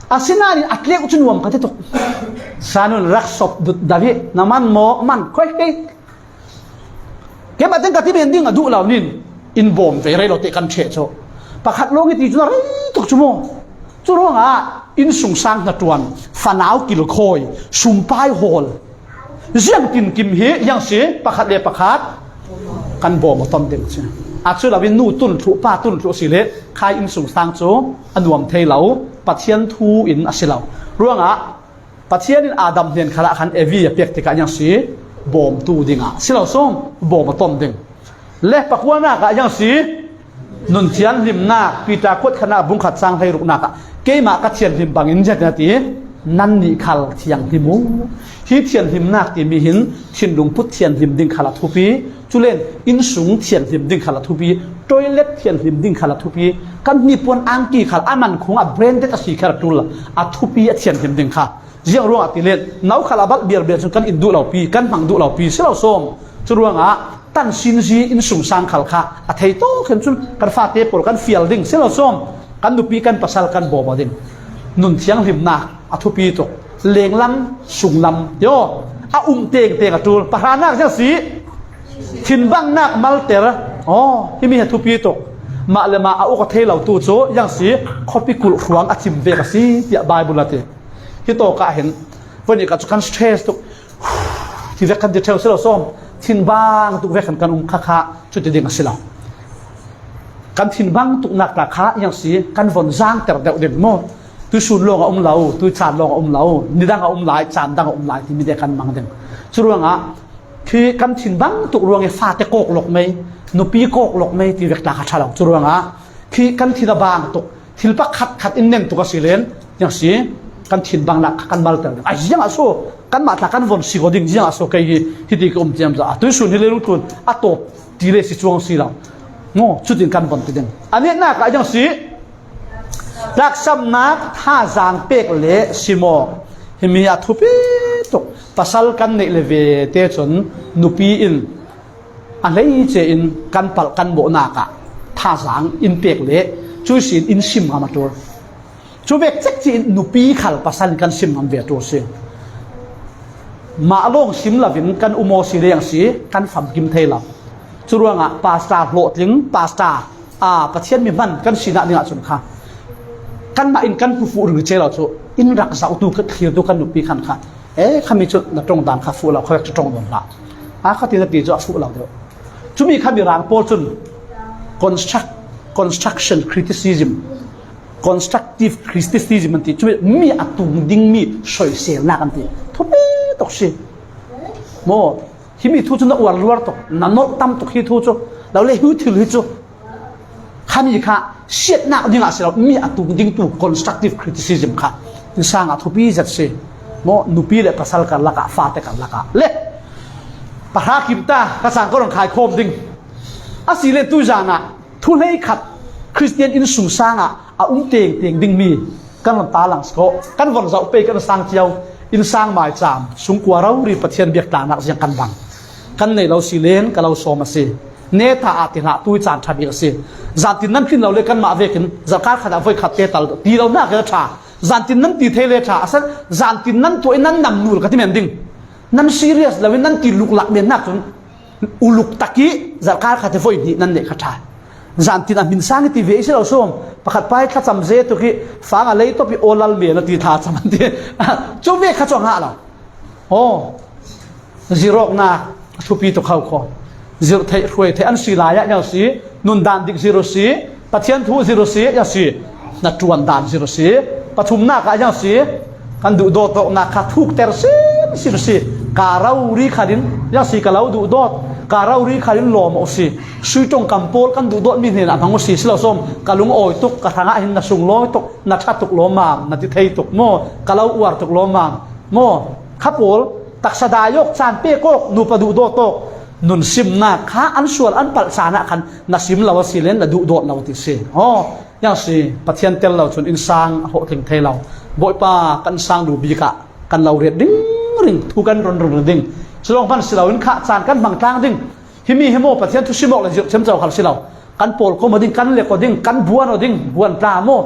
Asinain a tleu chu nuam ka ti tuk. Sanun rak sawp dut dal hi na man maw man khoi kei. Keimah te ka ti men ding a duh lo nin in bawm ve rei lo te kan ṭheh chu. Pakhat lawng i ti chu na rei tuk chu maw. Chu ruangah insungsang hnaṭuan, fanau kilkhawi, sumpai hawl. Ziang tinkim hi, ziang si, pakhat leh pakhat kan bawm a tawn ding si. A chu lo in nu tun thluh, pa tun thluh si leh, khai insungsang chu a nuam thei lo, Pathian thu in a si lo. Ruangah, Pathian in Adam hnen khalah khan Evi a pek tikah ziang si, bawmtu dingah si lo sawm, bawm a tawn ding. Le pakuanak ah ziang si, nun thianghlimnak, Peter kuat khatna bung khat chang hleiruknak ah, keimah ka thianghlim bangin ziatin a ti, nannih khal thianghlim u. Hi thianghlimnak timi hin thinlung put thianghlim ding khal a thupi, chulen insung thianghlim ding khal a thupi, toilet thianghlim ding khal a thupi, kan hnipuan angki khal a man khung a branded a si khal a tul a thupi a thianghlim ding kha. Ziang ruangah ti len, no khal a balh biar biar chun kan in duh lo pi, kan hmang duh lo pi si lo sawm. Chu ruangah tan sin zi insungsang khal kha a thei tawk hen chun kan fate pawl kan fial ding si lo sawm. Kan nupi kan pasal kan bawm a ding. Nun thianghlimnak a thupi tuk. Lenglam, sunglam, yo, a um teng teng a tul. Pahranak ziang si, thinbangnak malter. Aw, himi a thupi tuk. Mah le mah a uk a thei lo tu chu ziang si, khawpi kulh hruang a chim vek a si, tiah Bible a ti. Hi tawkah hin, vawi nih kah chu kan stress tuk, ti vek kan ti theu si lo sawm, thinbang tuk vek kan kan um kha kha, chuti ding a si lo. Kan thinbang tuknak ta kha, iang si, kan von zangter deuh ding maw? Tuisun lawng a um lo, tuichan lawng a um lo, nidang a um lai, chan dang a um lai, timi te kan mang ding. Churuangah, Khi kan thin bang tuk ruangin fate kawk lawk mei, nupi kawk lawk mei ti vek tla kha ṭha lo. Chu ruangah khi kan thin a bang tuk, thil pakhat khat in nen tuk a si len, tiang si, kan thin bang nak kha kan malter ding. A ziangah saw, kanmah tla kan von si ko ding, ziangah saw kei hi, hiti ka um tiam za. A tuisun hi le lungtun, a tawp ti le si chuang si lo. Ngo, chutin kan von ti ding. A netnak ah ziang si, taksamnak thazang pek le simawk. Himi a thupi tuk. Pasal kan neih le ve te cun nupi in a hleice in kan palh kan mawhnak ah thazang in pek le cuisin in sim ngam a ṭul. Cu vek cek ci in nupi khal pasal in kan sim ngam ve a ṭul si. Mah lawng sim lo in kan um aw si leng si, kan famkim thei lo. Cu ruangah pastor hlawhtling, pastor, aa, Pathian mi hman kan sinak dingah cun kha, kanmah in kan hmu fuh ringring lo cu, in rak zohtu, kan thlirtu kan nupi khan kha, e, khami cu na ṭong dan kha fuh lo, kha vek cu ṭong dawn hlah. A, kha ti na ti cu a fuh lo deuh. Cumi kha Mirang pawl cun construct, construction criticism, constructive criticism an ti. Cumi mi a tung dingmi soiselnak an ti. Thupi tuk si. Maw? Himi thu cu na uar luar tuk, na nolh tam tuk hi thu cu, lo le hi thil hi cu. Khami kha siatnak dingah si lo, mi a tung dingtu constructive criticism kha innsang ah thupi zet si. Maw, nupi le pasal karlak ah, fate karlak ah le pahra kim ta ka cang ka run khai khawm ding. A si le tuizan ah thu hleikhat Khristian innsungsang ah a um tengteng dingmi kan von ta lang si ko, kan von zoh pei kan sang cio, innsang mai cam, sungkua rori Pathian biak tlangnak ziang kan bang. Kan nei lo si len ka lo sawm a si. Neta ah ti hlah, tui caan ṭha bik a si. Zantin nan tlin lo le kanmah vekin zarhkar khat ah voi khat te tal ti lo nak a ṭha. Zantin nan ti thei le ṭha. A san zantin nan tuah in nan nam nul ka ti men ding. Nan serious lo in nan ti luklak men nak cun uluk tak i zarhkar khat i voi hnih nan neih kha ṭha. Zantin a hmin sang i ti ve i si lo sawm. Pakhat pa i thlacam ze tuk i fang a lei tawp i aw lal men a ti thlacam an ti. Cu ve kha cu a ngah lo. Aw, zirawknak a thupi tuk hau kho. Zirh theih hruai theih an si lai ah ziang si, nun dan dik zir uh si, Pathian thu zir uh si, ziang si, na ṭuan dan zir uh si. Pathumnak ah ziang si, kan duhdawt awknak kha thukter sinsin uh si. Ka rori khalin ziang si, ka lo duhdawt, ka rori khalin lawm uh si. Sui ṭong kam pawl kan duhdawtmi hnenah hmang uh si, si lo sawm. Ka lungawi tuk, ka hrangah hin na sunglawi tuk, na ṭha tuk lawmmam, na ti thei tuk maw, ka lo uar tuk lawmmam. Maw, kha pawl, taksa dai awk, caan pek awk, nupa duhdawt awk, nun simnak kha an sual an palh caan ah khan na sim lo a si len na duhdawt lo ti si. Aw, ziang si, Pathian tel lo cun innsang a hlawhtling thei lo. Bawipa, kan sang lu bik ah kan lo riat ringring, thu kan run ringring ding. Culawng hman si lo in kha caan kan hmang tlang ding. Himi hi maw, Pathian thu sim awk le zirh ciamco khal si lo. Kan pawl kawm aw ding, kan lek aw ding, kan buan aw ding, buan tla maw.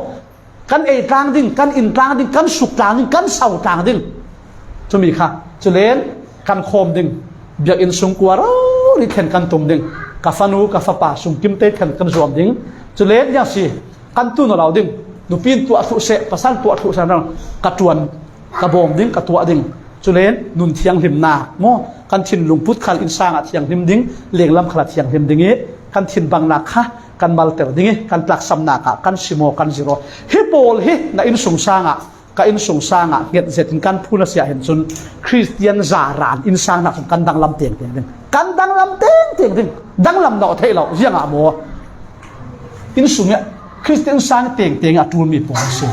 Kan ei tlang ding, kan in tlang ding, kan suk tlang ding, kan sau tlang ding. Cumi kha, culen kan khawm ding, biakinn sungkua rori thlen kan tum ding, ka fanu, ka fapa, sungkim te thlen kan zuam ding. Culen ziang si, kan tun aw lo ding, nupi in tuah thluh seh, pasal tuah thluh seh, ka ṭuan, ka bawm ding, ka tuah ding. Culen nun thianghlimnak maw, kan thinlung put khal innsang ah thianghlim ding, lenglam khal ah thianghlim ding i kan thin bangnak kha kan malter ding i kan tlaksamnak ah kan sim aw, kan zir aw. Hi pawl hi na innsungsang ah, ka innsungsang ah nget zetin kan phun a si ah hin cun Khristian zaran innsang hna cun kan danglam tengteng ding. Kan danglam tengteng ding. Danglam nawh theih lo, ziangah maw? Innsung ah Khristian sang tengteng a ṭulmi pawl a si.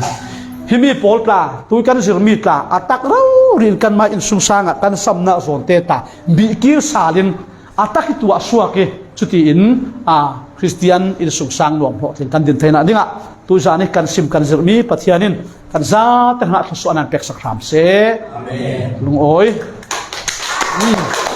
Himi pawl tla, tui kan zirmi tla, a tak rori in kanmah innsungsang ah kan samnak zawn te tla, bihkir sal in a tak i tuah suak i, cutiin, a, Khristian innsungsang nuam hlawhtling kan din theinak dingah tuizan i kan sim kan zirmi Pathian in kan zate hrangah thluasuah nan peksak hram seh. Amen. Lungawi. Hmm.